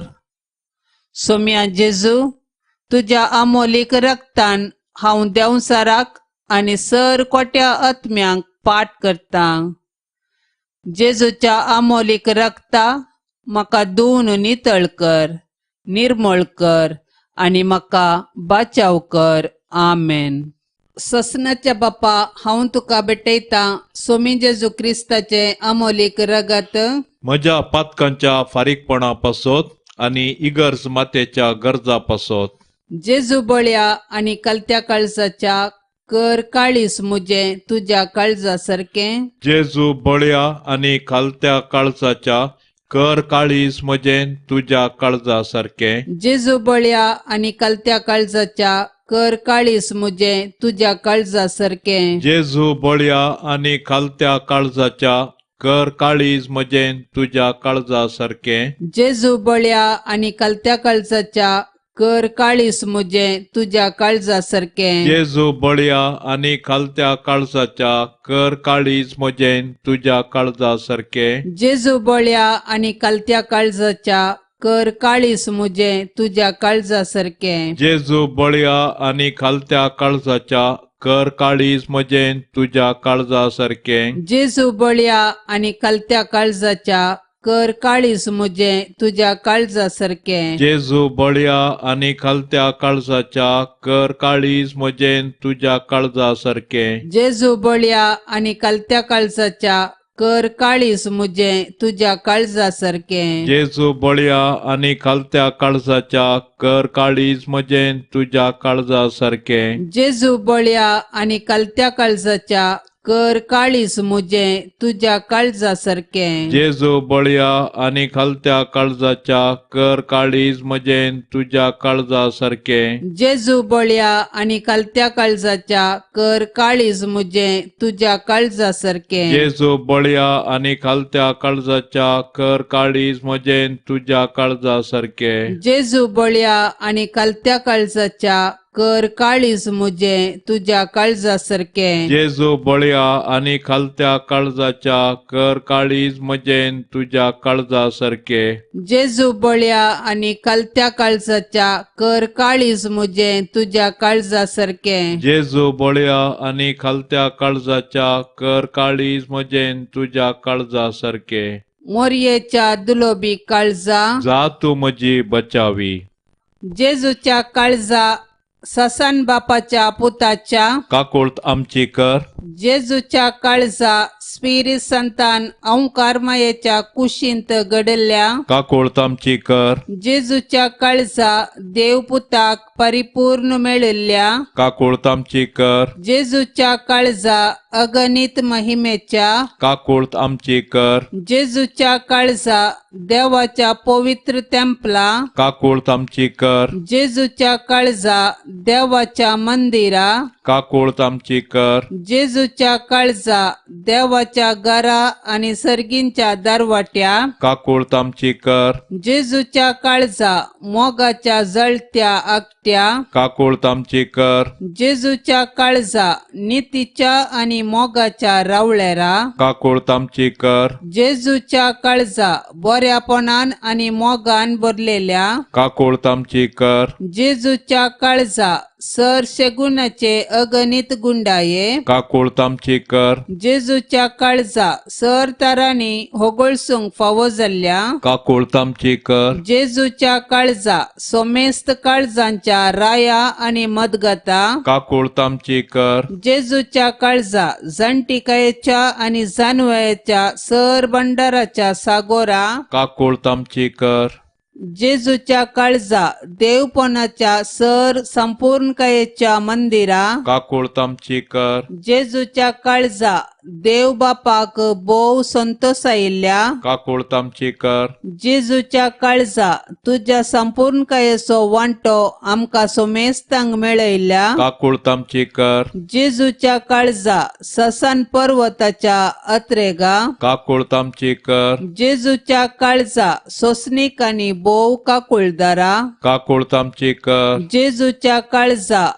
सोम्या जेजू, तुज्या अमोलीक रक्तान हांव देंवसाराक आनी सर कोट्या आत्म्यांक पाठ करतां. जेजूच्या अमोलीक रक्ता म्हाका धुवन नितळ कर, निर्मळ कर आनी म्हाका बाचाव कर. आमेन. ससनाच्या बापा, हांव तुका भेटयतां सोमी जेजू क्रिस्ताचें अमोलीक रगत म्हज्या पातकांच्या फारीकपणा पासत आनी इगर्ज मातेच्या गरजा पासत. जेजू बळ्या आनी कलत्या काळजाच्या कर काळीस मुजें तुज्या काळजा सारकें. जेजू बळ्या आनी खालत्या काळजाच्या कर काळीज म्हजें तुज्या काळजा सारकें. जेजू बळ्या आनी कलत्या काळजाच्या कर काळीस मुजें तुज्या काळजा सारकें. जेजू बळ्या आनी खालत्या काळजाच्या कर काळीज म्हजें तुज्या काळजा सारकें. जेजू बळ्या आनी कलत्या काळजाच्या कर काळीस मुजें तुज्या काळजा सारकें. जेजू बळ्या आनी खालत्या काळजाच्या कर काळीज म्हजें तुज्या काळजा सारकें. जेजू बळ्या आनी कलत्या काळजाच्या कर काळीस मुजें तुज्या काळजा सारकें. जेजू बळ्या आनी खालत्या काळजाच्या कर काळीज म्हजें तुज्या काळजा सारकें. जेजू बळ्या आनी कलत्या काळजाच्या कर काळीस मुजें तुज्या काळजा सारकें. जेजू बळ्या आनी खालत्या काळजाच्या कर काळीज म्हजें तुज्या काळजा सारकें. जेजू बळ्या आनी कलत्या काळजाच्या कर काळीस मुजें तुज्या काळजा सारकें. जेजू बळ्या आनी खालत्या काळजाच्या कर काळीज म्हजें तुज्या काळजा सारकें. जेजू बळ्या आनी कलत्या काळजाच्या कर काळीस मुजें तुज्या काळजा सारकें. जेजू बळ्या आनी खालत्या काळजाच्या कर काळीज म्हजें तुज्या काळजा सारकें. जेजू बळ्या आनी कलत्या काळजाच्या कर काळीज मुजें तुज्या काळजा सारकें. जेजू बळ्या आनी खालत्या काळजाच्या कर काळीज म्हजें तुज्या काळजा सारकें. जेजू बळ्या आनी कलत्या काळजाच्या कर काळीज मुजें तुज्या काळजा सारकें. जेजू बळ्या आनी खालत्या काळजाच्या कर काळीज म्हजें तुज्या काळजा सारकें. जेजू बळ्या आनी कलत्या काळजाच्या कर काळीज मुजें तुज्या काळजा सारकें. जेजू बळ्या आनी खालत्या काळजाच्या कर काळीज म्हजें तुज्या काळजा सारकें. मोरयेच्या दुलोबी काळजा जा तूं म्हजी बचावी. जेजूच्या काळजा ससन बापाच्या पुताच्या काकुळत आमची कर. जेजूच्या काळजा स्पिरीत संतान अंकारमायेच्या कुशींत घडल्या काकुळत आमची कर. जेजूच्या काळजा देवपुताक परिपूर्ण मेळिल्ल्या काकुळत आमची कर. जेजूच्या काळजा अगणित महिमेच्या काकुळत आमची कर. जेजूच्या काळजा देवाच्या पवित्र तेंपला काकुळत आमची कर. जेजूच्या काळजा देवाच्या मंदिरा काकुळत आमची कर. जेजूच्या काळजा देवाच्या घरा आणि सर्गींच्या दरवाट्या काकुळत आमची कर. जेजूच्या काळजा मोगाच्या जळत्या आगट्या काकुळत आमची कर. जेजूच्या काळजा नितीच्या आणि मोगाच्या रावळेरा काकुळत आमची कर. जेजूच्या काळजा बऱ्यापणान आणि मोगान भरलेल्या काकुळत आमची कर. जेजूच्या काळजा सर शेगुणाचे अगणित गुंडाये काकुळत आमची कर. जेजूच्या काळजा सर तरांनी होगळसूंक फावो जाल्ल्या काकुळत आमची कर. जेजूच्या काळजा सोमेस्त काळजांच्या राया आणि मदगता काकुळत आमची कर. जेजूच्या काळजा जाणटिकायेच्या आणि जानवयाच्या सर भंडाराच्या सागोरा काकुळत आमची कर. जेजूच्या काळजा देवपणाच्या सर संपूर्णकायेच्या मंदिरा काकुळत आमची कर. जेजूच्या काळजा देव बापाक भोव संतोसायिल्ल्या काकुळत आमची कर. जेजूच्या काळजा तुज्या संपूर्णकायेचो वांटो आमकां सोमेस्तांक मेळयल्ल्या काकुळत आमची कर. जेजूच्या काळजा ससन पर्वताच्या अत्रेगा काकुळत आमची कर. जेजूच्या काळजा सोसणीक आनी भोव काकुळदारा काकुळत आमची कर. जेजूच्या काळजा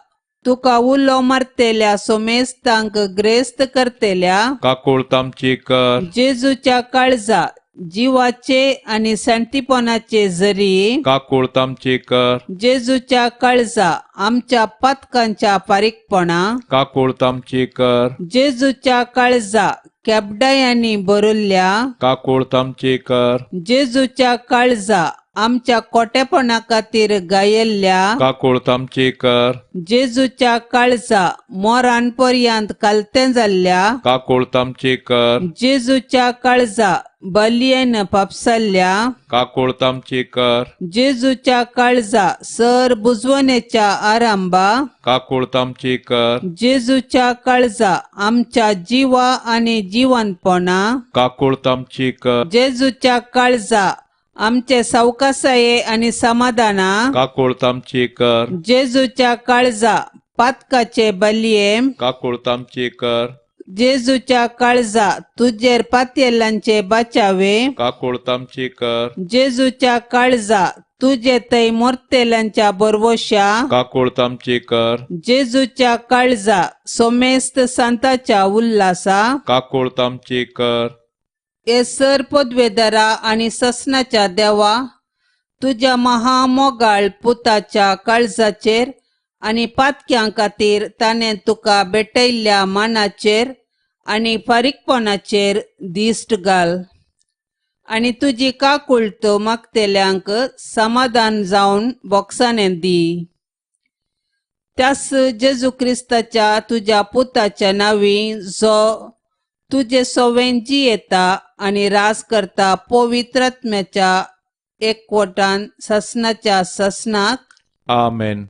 तुका उलो मारतेल्या सोमेस्तांक ग्रेस्त करतेल्या काकुळत आमची कर. जेजूच्या काळजा जिवाचे आणि शांतीपणाचे जरी काकुळत आमची कर. जेजूच्या काळजा आमच्या पातकांच्या फारीकपणा काकुळत आमची कर. जेजूच्या काळजा केबडायांनी भरिल्ल्या काकुळत आमची कर. जेजूच्या काळजा आमच्या कोटेपणा खातीर गायल्ल्या, काकुळत आमची कर। जेजूच्या काळजा मोरान पर्यंत कालतें जाल्ल्या, काकुळत आमची कर। जेजूच्या काळजा बलयेन पापसल्ल्या, काकुळत आमची कर। जेजूच्या काळजा सर बुजवणेच्या आरंभा, काकुळत आमची कर। जेजूच्या काळजा आमच्या जिवा आनी जिवनपणा, काकुळत आमची कर। जेजूच्या काळजा आमचे सावकासाये आनी समाधाना, काकुळत आमची कर। जेजूच्या काळजा पातकाचे बलये, काकुळत आमची कर। जेजूच्या काळजा तुजेर पातयेल्यांचे बचावे, काकुळत आमची कर। जेजूच्या काळजा तुजे थंय मोरतेल्यांच्या बरवशा, काकुळत आमची कर। जेजूच्या काळजा सोमेस्त सांताच्या उल्हासा, काकुळत आमची कर। हे सर पदवेदारा आनी ससनाच्या देवा, तुज्या महामोगाळ पुताच्या काळजाचेर आनी पातक्यां खातीर ताणें तुका भेटयल्ल्या मानाचेर आनी फारीकपणाचेर दिश्ट घाल आनी तुजी काकुळट मागतेल्यांक समाधान जावन बोगसाणें दी। त्यास जेजू क्रिस्ताच्या तुज्या पुताच्या नांवी, जो तुजे सोवें जियेता आनी राज करता पवित्र आत्म्याच्या एकवटान ससनाच्या ससनाक, आमेन।